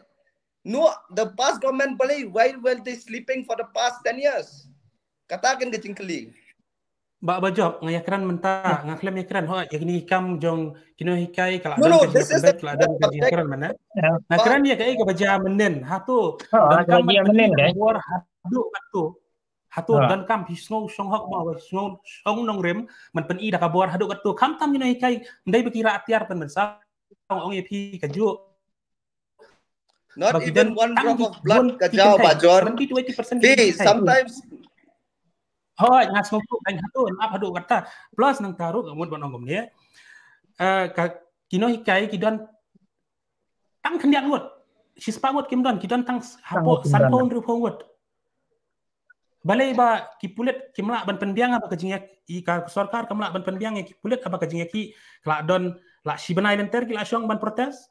No, the past government, balei, why were they sleeping for the past ten years? Kata kan ka jingkylli. Bah, Bah Job, nga ïakren mynta, nga khlem ïakren, ho, ïa kine ki kam jong ki nonghikai, ka la don ka jingïapynbeit, ka la don ka jingïakren mynne. Nga kren ïa kaei kaba jia mynnin, hato, donkam ban pynïaid ka bor haduh katto. Hato, donkam phi sngew shong hok mo, sngew shong nongrim, ban pynïaid ka bor haduh katto. Khamtam ki nonghikai, ym dei ba ki rah tiar pynmynsaw, ong ïa phi kajuh. Not even one drop of blood ka jaw, Bah John. Sometimes. Hooid, nga sngewthuh, nga hato, ap haduh kata. Plus nangta ruh, nga mut ban ong kumne. Eh, ka, ki nonghikai ki don tang khyndiat ngut. Shispah ngut kim don, ki don tang hapoh sanphew hynriewphew ngut. Balei ba ki pulit kim lah ban pynbiang haba ka jingïakhih, ka sorkar kam lah ban pynbiang ïa ki pulit haba ka jingïakhih ka la don, la shi bnai lynter ki la shong ban protest.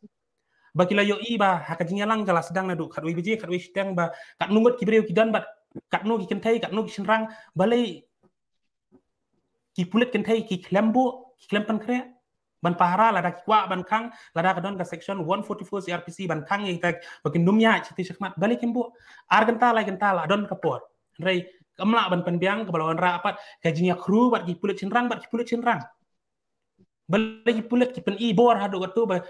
Ba ki la ïohi ba ha ka jingïalang ka la sdang naduh khatwei baje, khatwei shiteng, ba katno ngut ki briew ki don bad katno ki kynthei, katno ki shynrang, balei ki pulit kynthei ki khlem buh, ki khlem pynkhreh ban pahara, lada ki kwah ban khang, lada ka don ka section one forty-four C R P C ban khang ïa kita ba kin ym ïaid shatei shakhmat, balei kim buh? Ar kynta, lai kynta la don ka por. Hynrei kam lah ban pynbiang, kaba la wanrah pat ka jingïakhruh bad ki pulit shynrang, bad ki pulit shynrang. Balei ki pulit ki pynïaid bor haduh katto ba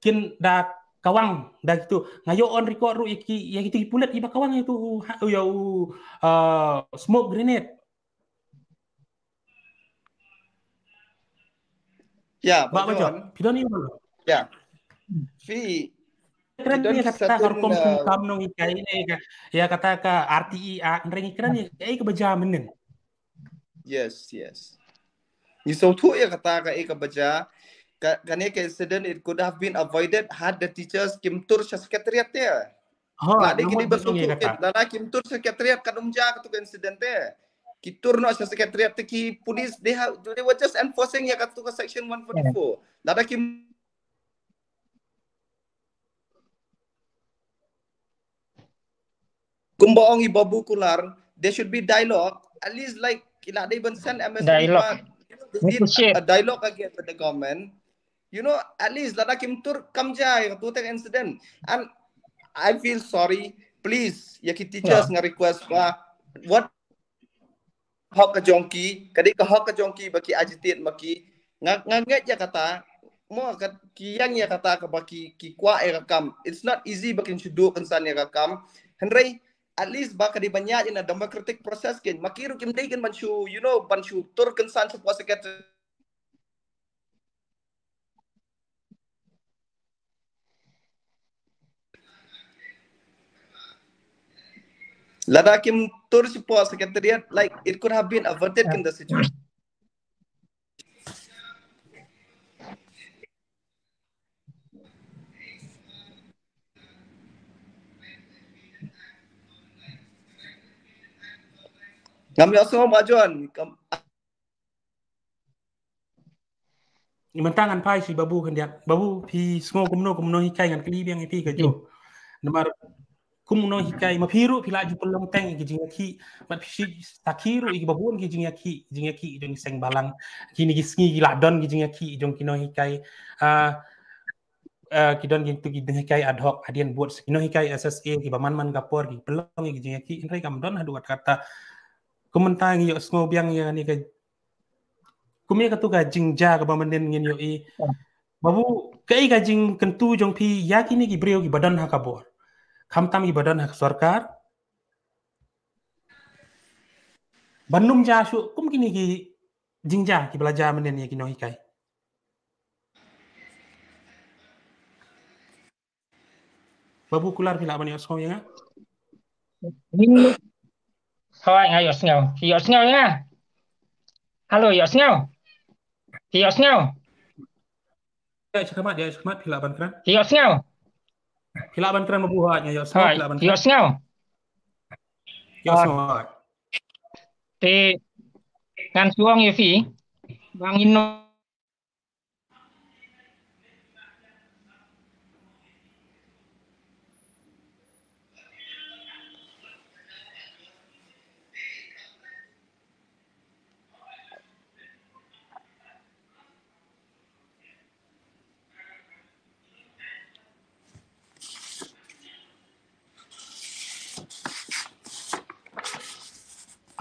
kin da kawang da kito. Nga ïoh on record ruh ïa ki, ïa kito ki pulit kiba kawang ïa uto u, ha, ïa u, uh, smoke grenade. Ya, Bah John. Phi don ïa u. Ya. Phi kren ïa kata ka rukom, uh, kam nonghikai ne ka, ïa kata ka R T E Act, hynrei ngi kren ïa kaei kaba jia mynnin. Yes, yes. Ngi sngewthuh ïa kata kaei kaba jia. Ka, kane ka incident, it could have been avoided had the teachers kim tur sha secretariat te. Lada ki dei ba sngewthuh, lada kim tur sha secretariat kan ym jia kato ka incident te. Ki tur noh sha secretariat te, ki police, they have, they were just enforcing ïa kato ka section one forty-four. Lada kim Kumba ong i Babu Kular, there should be dialogue. At least, like, ki la dei ban send M S P, dialogue, ba, you know, they need a dialogue again with the government. You know, at least lada kim tur kam ja ïa ka tu teng incident. And I feel sorry. Please, ïa ki teachers, yeah, nga request ba, what hok ka jong ki, ka dei ka hok ka jong ki ba ki agitate ma ki. Nga, nga ngeit ïa kata, mo, ka, ki ïeng ïa kata kaba ki, ki kwah ïa ka kam. It's not easy ba kin shu duh kynsan ïa ka kam. Hynrei at least ba ka dei ban ïaid in a democratic process kin. Ma ki ruh kim dei kin ban shu, you know, ban shu tur kynsan shapoh secretariat. Lada kim tur shapoh secretariat, like, it could have been averted in the situation. Ngam ïohsngew, Bah John. Kam- Mynta ngan phai sha Babu khyndiat. Babu, phi sngew kumno, kumno hikai, ngan kylli biang ïa phi kajuh. Hmm. Namar kumno hikai, ma phi ruh phi la ju pynlong teng ki jingïakhih, bad phi shi sakhi ruh ïa kiba bun ki jingïakhih, jingïakhih jong ki seng balang. Kine ki sngi ki la don ki jingïakhih jong ki nonghikai. Ah, ah, ki don ki tu ki nonghikai ad hoc, hadien bud ki nonghikai S S A, kiba man man ka por ki pynlong ïa ki jingïakhih, hynrei kam don haduh katta. Kumta ngi ïohsngew biang ïa kane ka Kumne katu ka jingjia kaba mynnin ngin ïohi. Babu, kaei ka jingkyntu jong phi ïa kine ki briew kiba don ha ka bor, khamtam kiba don ha ka sorkar? Ban ym jia shuh kum kine ki jingjia kiba la jia mynnin ïa ki nonghikai. Babu Kular, phi lah ban ïohsngew ïa nga? Hooid, nga ïohsngew. Phi ïohsngew ïa nga? Halo, ïohsngew? Phi ïohsngew? Ïa, shakhmat, ïa, shakhmat, phi lah ban kren? Phi ïohsngew? Phi lah ban kren, Babu, hooid, nga ïohsngew, hooid, phi lah ban kren? Ïohsngew? Ïohsngew, hooid. Te, ngan shu ong ïa phi, ba ngin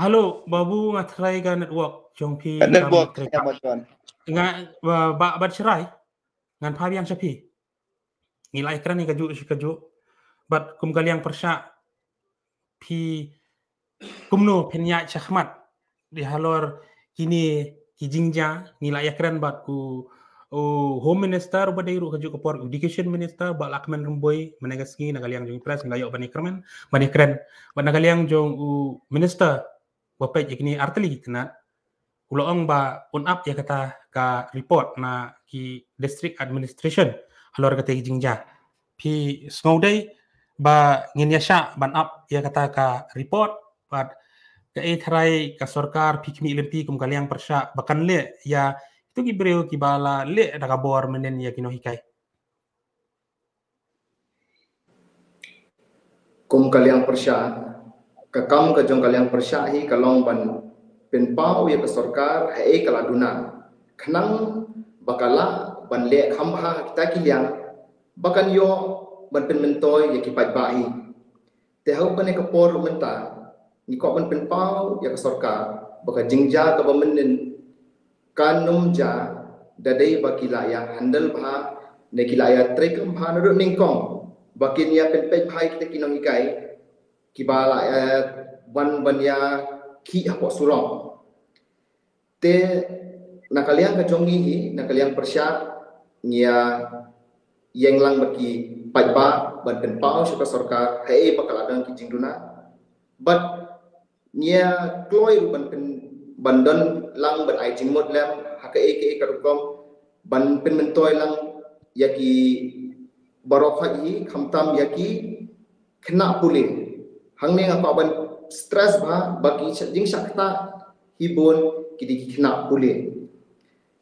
Halo, Babu, nga try ka network jong phi. Network, kam try ka. Nga, ba, ba, bad shrai, ngan phai biang sha phi. Ngi la ïakren ïa kajuh shi kajuh. Bad kum ka liang pyrshah, phi kumno phin ïaid shakhmat? Dei halor kine ki jingjia, ngi la ïakren bad u, u Home Minister uba dei ruh kajuh ka por, u Education Minister, Bah Lahkmen Rymbui, mynne ka sngi na ka liang jong press ngi la ïoh ban ïakren, ban ïakren, bad na ka liang jong u Minister ba peit ïa kine artylli ki tnat, u la ong ba un ap ïa kata ka report na ki district administration halor kata ki jingjia. Phi sngew dei ba ngin ïa shah ban ap ïa kata ka report, bad kaei tharai ka sorkar, phi khmih lynti kum ka liang pyrshah, ba kan leh ïa kitu ki briew kiba la leh da ka bor mynnin ïa ki nonghikai? Kum ka liang pyrshah, ka kam ka jong ka liang pyrshah hi ka long ban pynpaw ïa ka sorkar haei ka la duna, khnang ba ka lah ban leh kham bha ha kita ki liang, ba kan ïoh ban pynmyntoi ïa ki paidbah hi. Te ha kane ka por mynta, ngi kwah ban pynpaw ïa ka sorkar ba ka jingjia kaba mynnin kan ym jia da dei ba ki la ïa handle bha, ne ki la ïa treikam bha naduh nyngkong, ba kin ïa pynpeit bha ïa kita ki nonghikai kiba la ïa wan ban ïa khih hapoh surok. Te na ka liang ka jong ngi hi, na ka liang pyrshah, ngi ïa ïeng lang bad ki paidbah ban pynpaw sha ka sorkar haei ba ka la don ki jingduna. Bad ngi ïa kloi ruh ban pyn, ban don lang ban ai jingmut lem ha kaei kaei ka rukom, ban pynmyntoi lang ïa ki baroh hi, khamtam ïa ki khynnah pule. Hangne nga kwah ban stress bha ba ki jingshah ktah hi bun ki dei ki khynnah pule.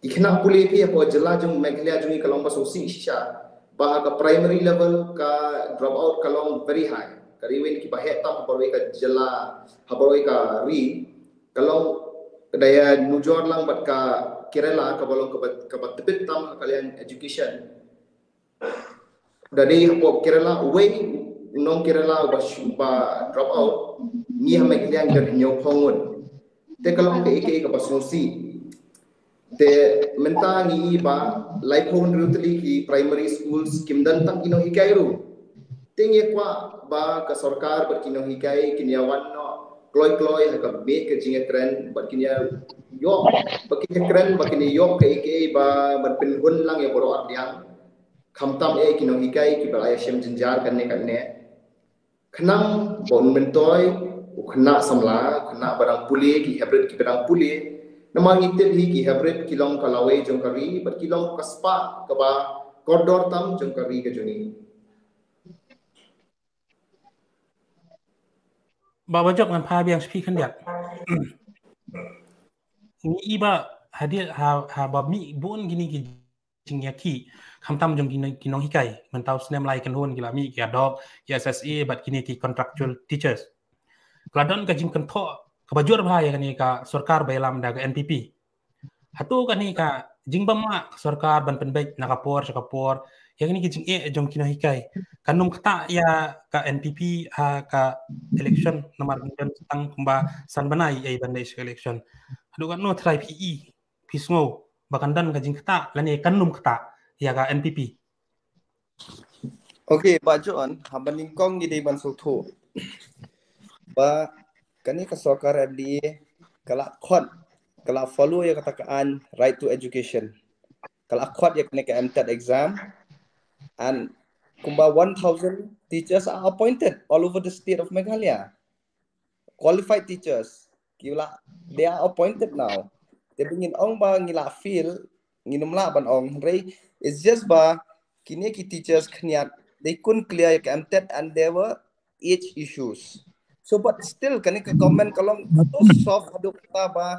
Ki khynnah pule phi hapoh jylla jong Meghalaya jong ngi ka long ba sngewsih shisha, ba ha ka primary level ka drop out ka long very high. ka ri wei ki ba heh tam ha baroh ka jylla, ha baroh ka ri, ka long ka dei nujor lang bad ka Kerala ka ba long ka ba, ka ba tbit tam ha ka liang education. Da dei hapoh Kerala, wei u nong Kerala ba, ba drop out, ngi ha Meghalaya ngi don hynñiew phew ngut. Te ka long kaei kaei ka ba sngewsih. Te mynta ngi i ba laiphew hynriew tylli ki primary schools kim don tang ki nonghikai ruh. Te ngi kwah ba ka sorkar bad ki nonghikai kin ïa wan noh kloi kloi ha ka miej ka jingïakren bad kin ïa ïoh, ba kin ïakren, ba kin ïa ïoh kaei kaei ba ban pynhun lang ïa baroh arliang. Khamtam eh ki nonghikai ki ba la ïa shem jynjar kane kane. Khnang ba un myntoi u khynnah samla, u khynnah ba dang pule, ki hybrid ki ba dang pule. Namar ngi tip hi ki hybrid ki long ka lawei jong ka ri bad ki long ka spah ka ba kordor tam jong ka ri ka jong ngi. Bah Bajop, ngan phai biang sha phi khyndiat. Ngi i ba hadien ha, ha ba mih bun kine ki jingïakhih, khamtam jong ki nong, ki nonghikai. Mynta u snem lai kynhun ki la mih ki ad hoc, ki S S A bad kine ki contractual teachers. Ka la don ka jingkynthoh ka ba jur bha ïa kane ka sorkar ba ïalam da ka N P P. Hato kane ka jingbym lah ka sorkar ban pynbeit na ka por sha ka por ïa kane ka jingeh jong ki nonghikai? Kan ym ktah ïa ka N P P ha ka election namar kan don tang kumba san bnai ïa ban leit sha ka election. Haduh katno trai phi i, phi sngew ba kan don ka jingktah lane kan ym ktah ïa ka N P P? Okay, Bah John, haba nyngkong ngi dei ban sngewthuh ba kane ka sorkar M D A ka la khot, ka la follow ïa kata ka aiñ Right to Education. Ka la khot ïa kane ka M TET exam, and kumba one thousand teachers are appointed all over the state of Meghalaya. Qualified teachers, ki la, they are appointed now. Te ba ngin ong ba ngi la fail, ngin ym lah ban ong, hynrei it's just ba kine ki teachers khyndiat, they couldn't clear ïa ka M TET and there were age issues. So but still kane ka government ka long too soft haduh katta ba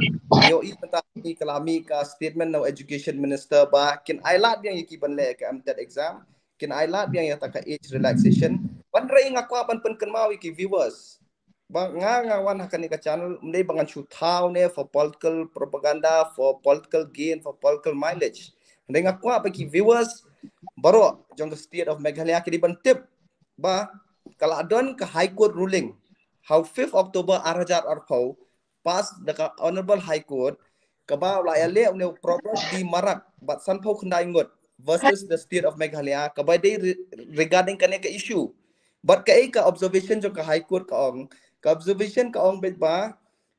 ïohi mynta ka la mih ka statement na u education minister ba kin ailad biang ïa ki ban leh ka M TET exam, kin ailad biang ïa kata ka age relaxation. Hynrei nga kwah ban pynkynmaw ïa ki viewers ba nga, nga wan ha kane ka channel ym dei ba ngan shu thaw ne for political propaganda, for political gain, for political mileage. Hynrei nga kwah ba ki viewers baroh jong ka state of Meghalaya ki dei ban tip ba ka la don ka High Court ruling ha u fifth October ar hajar arphew, pass da ka Honorable High Court, kaba la ïaleh une u Probus D Marak bad sanphew khyndai ngut versus the state of Meghalaya, kaba dei re-, regarding kane ka issue. Bad kaei ka observation jong ka High Court ka ong, ka observation ka ong beit ba,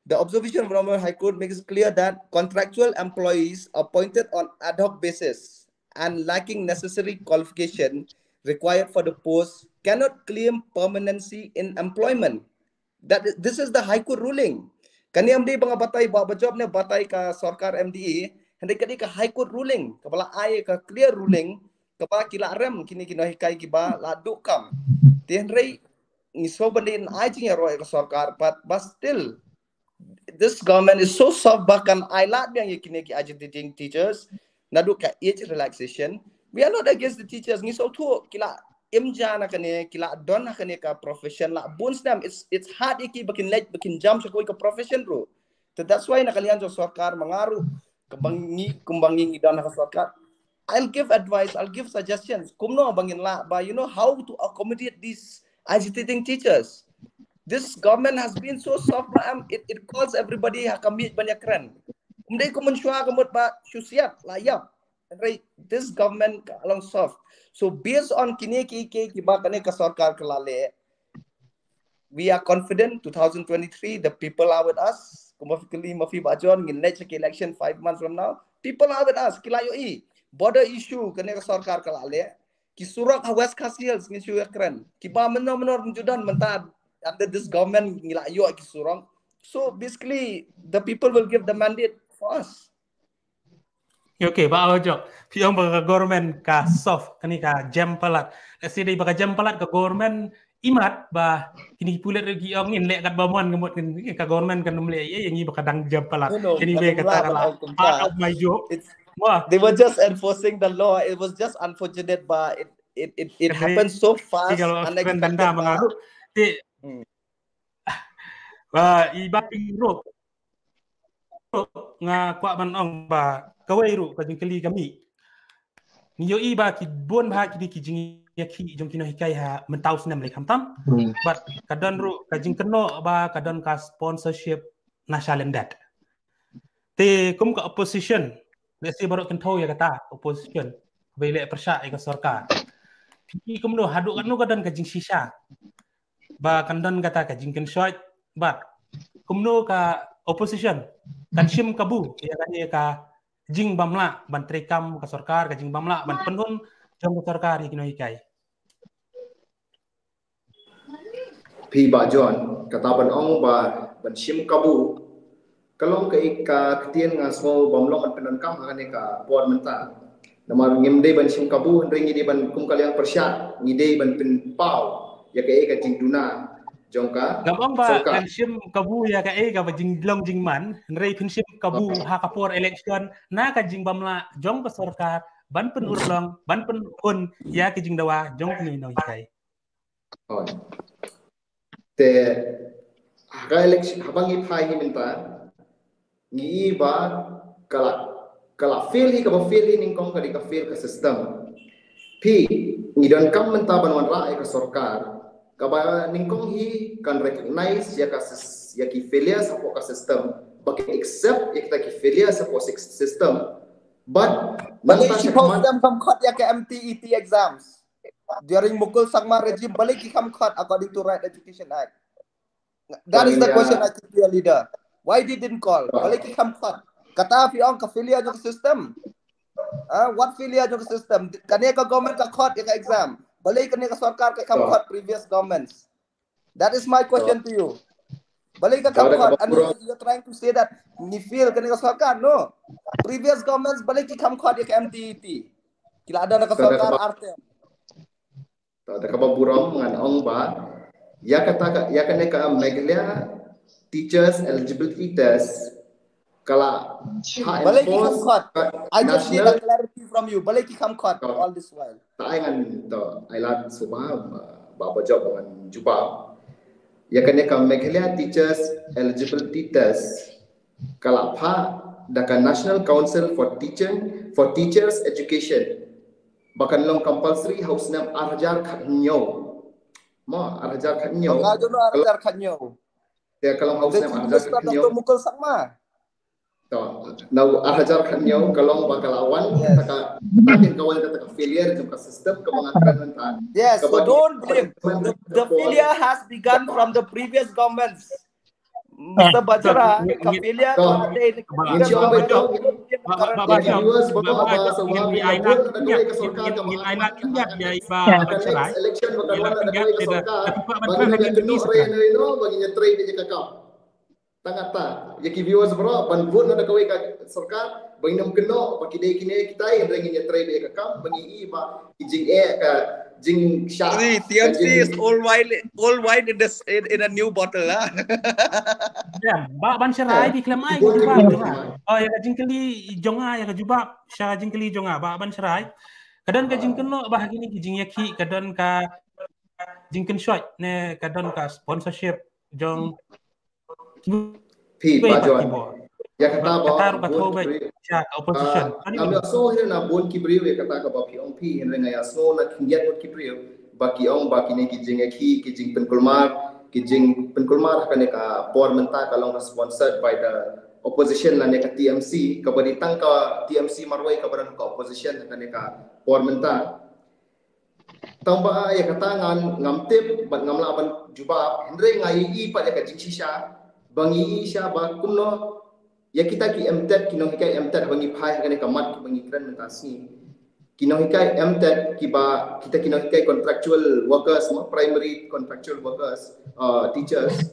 the observation of Honorable High Court makes it clear that contractual employees appointed on ad hoc basis and lacking necessary qualification required for the post cannot claim permanency in employment. That is, this is the High Court ruling. Kane ym dei ba nga batai Bah Bajop ne batai ka sorkar M D A, hynrei ka dei ka High Court ruling, kaba la ai ka clear ruling, kaba ki la rem kine ki nonghikai kiba la duh kam. Te hynrei ngi sngewbha ban ai jingïaroh ïa ka sorkar, but, but still this government is so soft ba kan ailad biang ïa kine ki agitating teachers naduh ka age relaxation. We are not against the teachers, ngi sngewthuh ki la im ja na kane, ki la don ha kane ka profession la bun snem. It's, it's hard ïa ki ba kin leit, ba kin jump sha kawei ka profession ruh. So that's why na ka liang jong sorkar ma nga ruh, kumba ngi, kumba ngi ngi don ha ka sorkar, I'll give advice, I'll give suggestions kumno ba ngin lah ba, you know, how to accommodate these agitating teachers. This government has been so soft ba, um, it, it calls everybody ha ka miej ban ïakren. Ym dei kum mynshuwa ka mut ba shu siat la ïap. Hynrei this government ka long soft. So based on kine ki, ki, kiba kane ka sorkar ka la leh, we are confident two thousand twenty-three the people are with us. Kumba phi kylli ma phi Bah John, ngin leit sha ki election five months from now. People are with us. Ki la ïohi border issue kane ka sorkar ka la leh. Ki surok ha West Khasi Hills ngin shu ïakren. Kiba mynno mynno ruh ju don mynta under this government ngi la ïoh ki surok. So basically the people will give the mandate for us. Okay, Bah Bajop, phi ong ba ka government ka soft, kane ka jem palat. Let's say dei ba ka jem palat ka government, imat ba kine ki pulit ruh ki ong ngin leh katba mon, ka mut ka government kan ym leh ïa ngi ba ka dang jem palat. Anyway, kata ka la out of my joke. They were just enforcing the law. It was just unfortunate ba it, it, it, it happened so fast, unexpected. Te, hmm. Ba, i ba ping ruh. Nga kwah ban ong ba kawei ruh ka jingkylli ka mih. Ngi ïohi ba ki bun bha ki dei ki jingïakhih jong ki nonghikai ha mynta u snem lei khamtam. Hmm. Bad ka don ruh ka jingkynnoh ba ka don ka sponsorship na shalyndet. Te kum ka opposition, lehse baroh kin thew ïa kata opposition. Ba i leh pyrshah ïa ka sorkar. Phi kumno, haduh katno ka don ka jingshisha ba kan don kata ka jingkynshoit, bad kumno ka opposition kan shim kabu ïa kane ka jingbymlah ban treikam ka sorkar, ka jingbymlah ban pynhun jong ka sorkar ïa ki nonghikai. Phi Bah John, kata ban ong ba ban shim kabu ka long ka, ka ktien nga sngew bym long ban pyndonkam ha kane ka por mynta. Namar ngim dei ban shim kabu, hynrei ngi dei ban, kum ka liang pyrshah, ngi dei ban pynpaw ïa kaei ka jingduna jong ka sorkar. Ngam ong ba kan shim kabu ïa kaei kaba jinglong jingman, hynrei phin shim kabu ha ka por election na ka jingbymlah jong ka sorkar ban pynurlong, ban pynhun ïa ki jingdawa jong ki nonghikai. Te ha ka election, haba ngi phai hi mynta, ngi i ba ka la, ka la fail hi, kaba fail hi nyngkong ka dei ka fail ka system. Phi, ngi donkam mynta ban wanrah ïa ka sorkar kaba nyngkong hi kan recognize ïa ka sys-, ïa ki failures hapoh ka system, ba kin accept ïa kita ki failures hapoh sys-, system. But balei mynta shi phew snem kham khot ïa ka M T E T exams during Mukul Sangma regime, balei ki kham khot according to Right Education Act? That is the question I keep to your leader. Why they didn't call? Balei ki kham khot? Kata phi ong ka failure jong ka system. Ah, what failure jong ka system? Kane ka government ka khot ïa ka exam. Balei kane ka sorkar ka kham khot previous governments? That is my question to you. Balei ka kham khot? And you, you're trying to say that ngi fail kane ka sorkar. No. Previous governments balei ki kham khot ïa ka M T E T? Ki la don ka sorkar ar term. Te da kaba burom ngan ong ba ïa kata ka, ïa kane ka Meghalaya Teachers Eligibility Test ka la ha. Balei ki kham khot? I just need a clarity from you. Balei ki kham khot all this while? Ta ai ngan to, ai lad suba ba, ba jop ngan jubab. Ïa kane ka Meghalaya Teachers Eligibility Test ka la phah da ka National Council for Teaching, for Teachers Education. Ba kan long compulsory ha u snem ar hajar khathynñiew. Mo, ar hajar khathynñiew. Ka jong ar hajar khathynñiew. Te ka long ha u snem ar hajar khathynñiew. Mukul Sangma. To, na u ar hajar khathynñiew ka long ba ka la wan, ta ka, ta ka wan kata ka failure jong ka system kaba nga kren mynta. Yes, so don't blame. The, the failure has begun from the previous governments. Mister Bajra, ka failure ka dei. Tang kata, ïa ki viewers baroh, ban vote na da kawei ka sorkar, ba ngin ym kynnoh ba ki dei kine kitai, hynrei ngin ïatrei beit ïa ka kam, ba ngi i ba ki jingeh ka jingshah. T M C is all wine, all wine in this, in, in a new bottle, ha. Ba ban sharai, bi khlem ai ka jubab jong nga. Oh, ïa ka jingkylli jong nga, ïa ka jubab sha jingkylli jong nga, ba ban sharai. Ka don ka jingkynnoh ba ha kine ki jingïakhih, ka don ka jingkynshoit ne ka don ka sponsorship jong Phi Bah John. Ïa kata ba bun ki briew, ngam ïohsngew hi na bun ki briew ïa kata kaba phi ong phi, hynrei nga ïohsngew na khyndiat bun ki briew ba ki ong ba kine ki jingïakhih, ki jingpynkulmar, ki jingpynkulmar ha kane ka por mynta ka long ka sponsored by the opposition lane ka T M C, kaba dei tang ka T M C marwei kaba don ka opposition ha kane ka por mynta. Tang ba ïa kata ngan, ngam tip bad ngam lah ban jubab, hynrei nga ïohi pat ïa ka jingshisha, ba ngi ïohi sha ba kumno ïa kita ki M.Tet, ki nonghikai M.Tet ba ngi phai ha kane ka mat kiba ngi kren mynta sngi. Ki nonghikai M.Tet kiba, kita ki nonghikai contractual workers, mo, primary contractual workers, uh, teachers,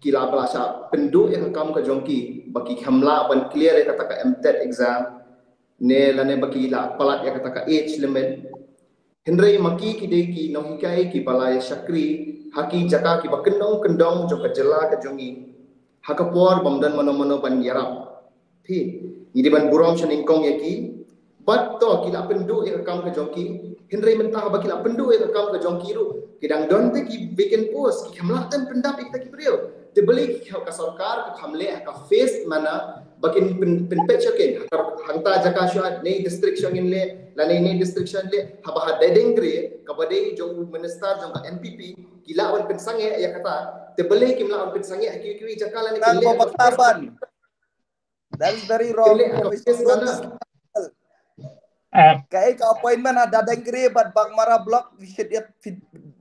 ki la ba la shah pynduh ïa ka kam ka jong ki, ba ki kham lah ban clear ïa kata ka M.Tet exam, ne lane ba ki la palat ïa kata ka age limit. Hynrei ma ki ki dei ki nonghikai kiba la ïa shakri ha ki jaka kiba kyndong kyndong jong ka jylla ka jong ngi, ha ka por bym don mano mano ban ïarap. Phi, ngi dei ban burom sha nyngkong ïa ki. Pat to ki la pynduh ïa ka kam ka jong ki, hynrei mynta ba ki la pynduh ïa ka kam ka jong ki ruh, ki dang don te ki vacant post, ki kham lah ban pyndap ïa kita ki briew. Te balei ki ka sorkar ka kham leh ha ka phased manner ba kin pyn, pynpeit sha ki. Hangta jaka shuwa ne district shuwa ngin leh, lane ne district shuwa leh, haba ha Dadeng Kri, kaba dei jong u minister jong ka N P P, ki lah ban pynsangeh ïa kata. Te balei kim lah ban pynsangeh ha kiwei kiwei jaka lane ki leh ha ka phased manner. That is very wrong. Kaei ka appointment ha Dadeng Kri bad Baghmara block, we should yet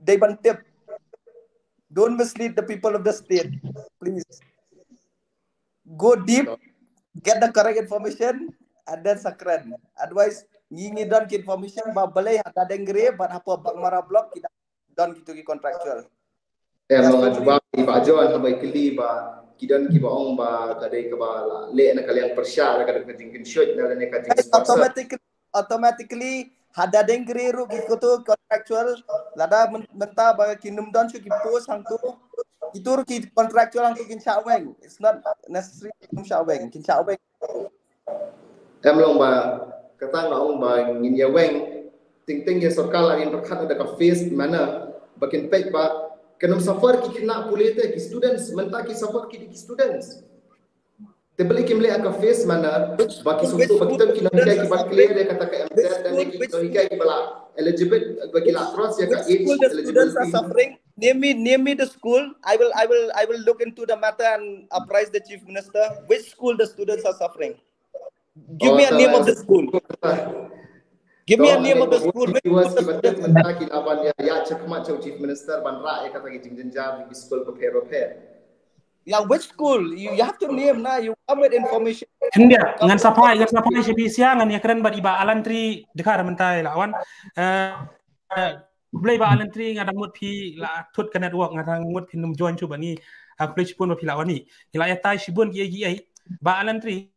dei ban tip. Don't mislead the people of the state, please. Go deep, get the correct information, and then sa kren. Otherwise ngi ngi don ki information ba balei ha Dadeng Kri bad hapoh Baghmara block ki don kito ki contractual. Em, long jubab i Bah John, haba i kylli ba ki don kiba ong ba ka dei kaba la leh na ka liang pyrshah, la ka dei ka jingkynshoh na lane ka jingsponsor. Automatically, automatically ha Dadeng Kri ruh ki kutu contractual, lada mynta ba kin ym don shuh ki post hangtu, kitu ruh ki contractual hangtu kin shah weng. It's not necessary kin shah weng, kin shah weng. Em long ba kata nga ong ba ngin ïa weng, teng teng ïa sorkar la ngin pyrkhat da ka phased manner ba kin peit ba kan ym suffer ki khynnah pule te, ki students mynta ki suffer ki, ki students. Te balei kim leh ha ka phased manner ba ki sngewthuh ba ki tam ki nonghikai kiba clear ïa kata ka M TET, lane ki nonghikai kiba la eligible, ba ki la cross ïa ka age eligibility. Name me, name me the school. I will, I will, I will look into the matter and apprise the Chief Minister. Which school the students are suffering? Give me a name of the school. Give me a name of the school. Which school the students are suffering? Yeah, which school? You, you have to name na. You come with information. Ngan sa phai, ngan sa phai sha phi sha, ngan ïa kren bad i Bah Alan Tri, dkhar mynta la wan. Eh, Khublei Bah Alan Tri, nga dang mut phi la thut ka network, nga dang mut phin ym join shuh bad ngi. Khublei shibun ba phi la wan hi. Ngi la ïatai shibun kiei kiei. Bah Alan Tri,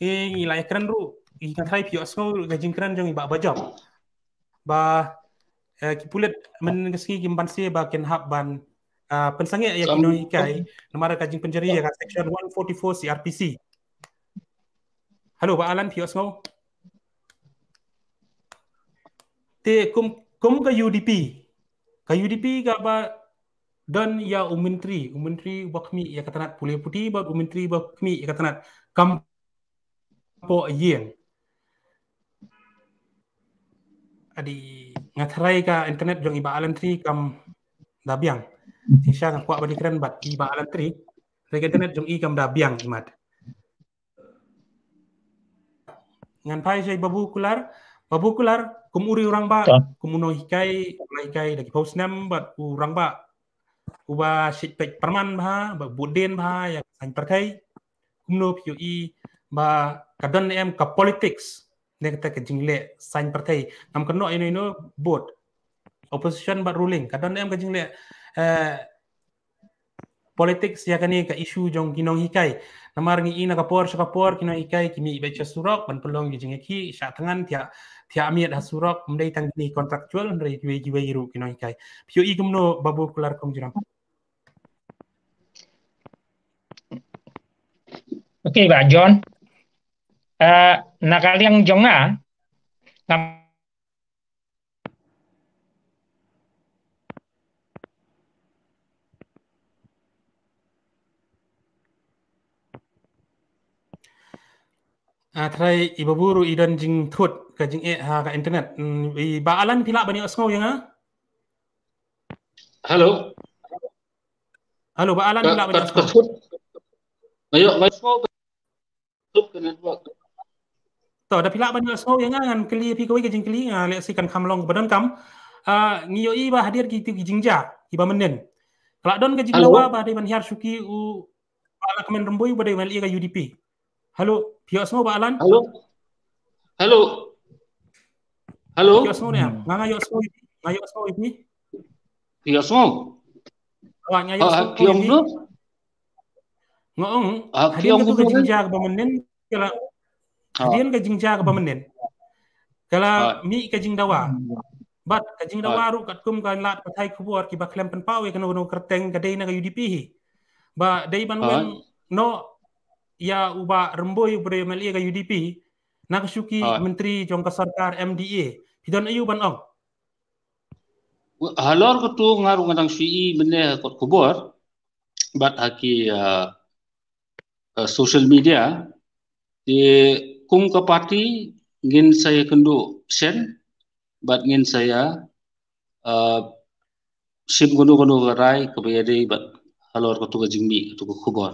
ngi la ïakren ruh, ngi kren, trai phi ïohsngew ka jingkren jong i Bah Bajop ba ki pulit mynne ka sngi kim banse ba kin hap ban pynsangeh ïa ki nonghikai namar ka jingpynjari ïa ka section one forty-four C R P C. Hello Bah Alan, phi ïohsngew? Te kum, kum ka U D P, ka U D P kaba don ïa u myntri, u myntri uba khmih ïa ka tnat pule puthi bad u myntri uba khmih ïa ka tnat kam poh ïing. Adi, nga tharai ka internet jong i Bah Alan Tri kam da biang. Shisha nga kwah ban ïakren bad i Bah Alan Tri, tharai ka internet jong i kam da biang imat. Ngan phai sha i Babu Kular. Babu Kular, kum u rangbah, kum u nonghikai, u la hikai da ki phew snem bad u rangbah uba shait peit pyrman bha, ba bud dien bha ïa ka saiñ pyrthei. Kumno phi ïohi ba ka don em ka politics ne kata ka jingleh saiñ pyrthei? Ngam kynnoh ïano ïano, both opposition bad ruling, ka don em ka jingleh eh, politics ïa kane ka issue jong ki nonghikai. Namar ngi i na ka por sha ka por ki nonghikai ki mih beit sha surok ban pynlong ki jingïakhih, shah thngan, thiah, thiah miet ha surok, ym dei tang kine contractual, hynrei kiwei kiwei ruh ki nonghikai. Phi ïohi kumno Babu Kular Kongjuram? Okay Bah John. Eh, na ka liang jong nga, nga Ah, tharai i Babu ruh i don jingthut ka jingeh ha ka internet. Hmm, i Bah Alan phi lah ban ïohsngew ïa nga? Hello. Hello Bah Alan, phi lah ban ïohsngew? Nga ïoh, nga ïohsngew. To, da phi lah ban ïohsngew ïa nga, ngan kylli ïa phi kawei ka jingkylli, nga leh shi kan kham long ba donkam. Ah, ngi ïohi ba hadien ki, ki jingjia kiba mynnin, ka la don ka jingdawa ba dei ban hiar shuki u Bah Lahkmen Rymbui uba dei u M L A ka U D P. Hello, phi ïohsngew Bah Alan? Hello. Hello. Hello. Phi ïohsngew ne em? Nga, nga ïohsngew ïa phi. Nga ïohsngew ïa phi. Phi ïohsngew? Nga ïohsngew ïa phi. Nga ong, hadien ka jingjia kaba mynnin, ka la, hadien ka jingjia kaba mynnin, ka la mih ka jingdawa. Bad ka jingdawa ruh katkum ka lad pathai khubor kiba khlem pynpaw ïa kano kano kyrteng, ka dei na ka U D P hi. Ba dei ban wan noh ïa u Bah Rymbui uba dei M L A ka U D P. na ka shuki, ah, myntri jong ka sorkar M D A. Phi don aïu ban ong? Halor katu nga ruh nga dang shu ïohi mynne ha kot khubor bad ha ki, ah, ah, social media. Te kum ka party ngin sa ïakynduh shen bad ngin sa ïa, ah, shim kano kano ka rai kaba ïadei bad halor katu ka jingmih katu ka khubor.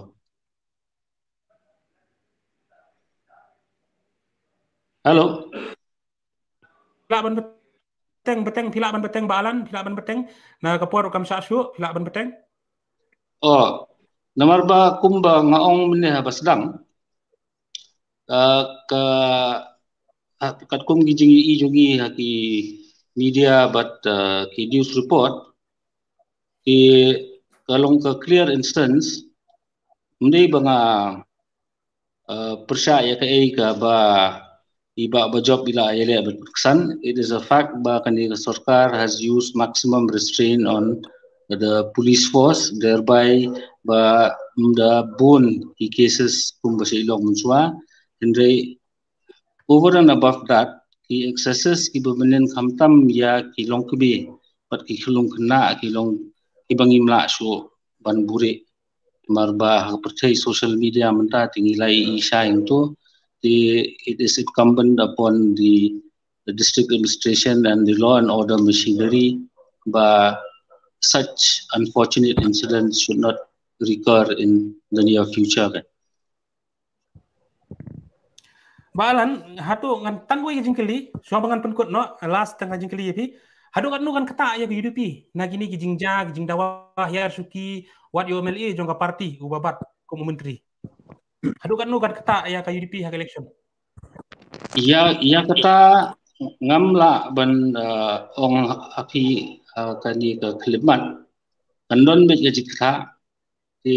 Hello. Phi lah ban bteng, bteng, phi lah ban bteng, Bah Alan, phi lah ban bteng. Na ka por kam shah shuh, phi lah ban bteng. Oh, namar ba kumba nga ong mynne ha ba sdang. Ah, ka, ah, katkum ki jingïohi jong ngi ha ki media bad, ah, ki news report, ki ka long ka clear instance, ym dei ba nga, ah, pyrshah ïa kaei kaba i Bah Bajop i la ïaleh bad pyrkhat. It is a fact ba kane ka sorkar has used maximum restraint on the police force, thereby ba ym da bun ki cases kumba shu long mynshuwa. Hynrei over and above that, ki excesses kiba bynta khamtam ïa ki longkmie bad ki khyllung khynnah ki long kiba ngim lah shuh ban buhrieh. Namar ba ha ka pyrthei social media mynta te ngi la ïohi shai hangto. Te it is incumbent upon the, the district administration and the law and order machinery ba such unfortunate incidents should not recur in the near future. Bah Alan, hato ngan tang wei ka jingkylli, shuwa ba ngan pynkut noh, last tang ka jingkylli ïa phi. Haduh katno kan ktah ïa ka U D P na kine ki jingjia, ki jingdawa hiar shuki, wat ïa u M L A jong ka party uba bat kum u myntri. Haduh katno kan ktah ïa ka U D P ha ka election. Ïa, ïa kata ngam lah ban, uh, ong ha phi, uh, kane ka khyllipmat. Kan don beit ka jingktah. Te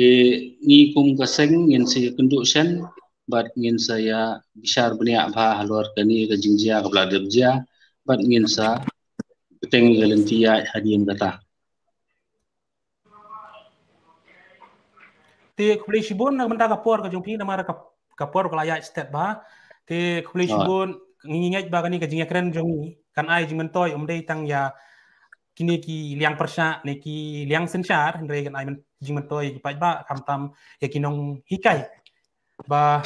ngi kum ka seng ngin sa ïakynduh shen bad ngin sa ïa bishar bniah bha halor kane ka jingjia kaba la dep jia bad ngin sa bteng ïa ka lynti ïaid hadien kata. Te khublei shibun na ka bynta ka por ka jong phi namar ka, ka por ka la ïaid stet bha. Te khublei shibun, ngi ngeit ba kane ka jingïakren jong ngi kan ai jingmyntoi, ym dei tang ïa kine ki liang pyrshah ne ki liang synshar, hynrei kan ai jingmyntoi ki paidbah khamtam ïa ki nonghikai ba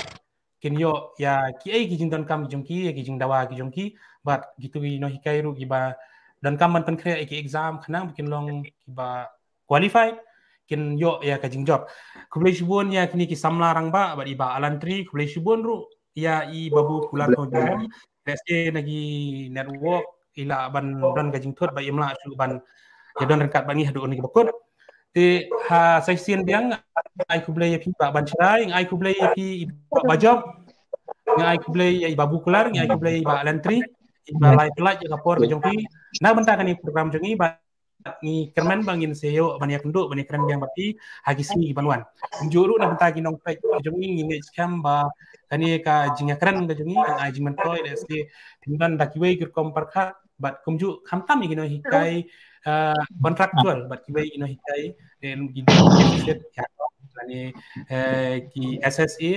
kin ïoh ïa kiei ki jingdonkam jong ki, ïa ki jingdawa ki jong ki, bad kitu ki nonghikai ruh kiba donkam ban pynkhreh ïa ki exam khnang ba kin long kiba qualified, kin ïoh ïa ka jingjop. Khublei shibun ïa kine ki samla rangbah bad i Bah Alan Tri, khublei shibun ruh ïa i Babu Kular Thongjuram. Let's say na ki network i lah ban don ka jingthut ba im lah shuh ban ïa don ryngkat bad ngi haduh kane kaba kut. Te ha sa shisien biang ai khublei ïa phi Bah Banshrai, ai khublei ïa phi i Bah Bajop, ai khublei ïa i Babu Kular, ai khublei ïa i Bah Alan Tri, i ba la pyllait ïa ka por ka jong phi na ka bynta kane program jong ngi, ba ngi kyrmen ba ngin sa ïoh ban ïakynduh ban ïakren biang bad phi ha ki sngi ki ban wan. Kumjuh ruh na ka bynta ki nongpeit ka jong ngi, ngi ngeit skhem ba kane ka jingïakren ka jong ngi kan ai jingmyntoi, let's say, pynban da kiwei ki rukom pyrkhat bad kumjuh khamtam ïa ki nonghikai, uh, contractual bad kiwei ki nonghikai, eh, ki dei ki sit ïa kane, eh, ki S S A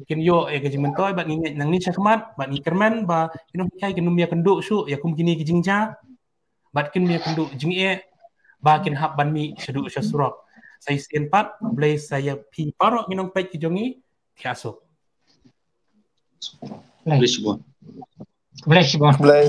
kin ïoh ïa ka jingmyntoi bad ngi ngeit nangne shakhmat bad ngi kyrmen ba ki nonghikai kin ym ïakynduh shuh ïa kum kine ki jingjia. Bad kin ym ïakynduh jingeh ba kin hap ban mih shaduh sha surok. Sa shisien pat, Blei sa ïa phi baroh ki nongpeit ki jong ngi, thiah suk. Blei shibun. Blei shibun. Blei.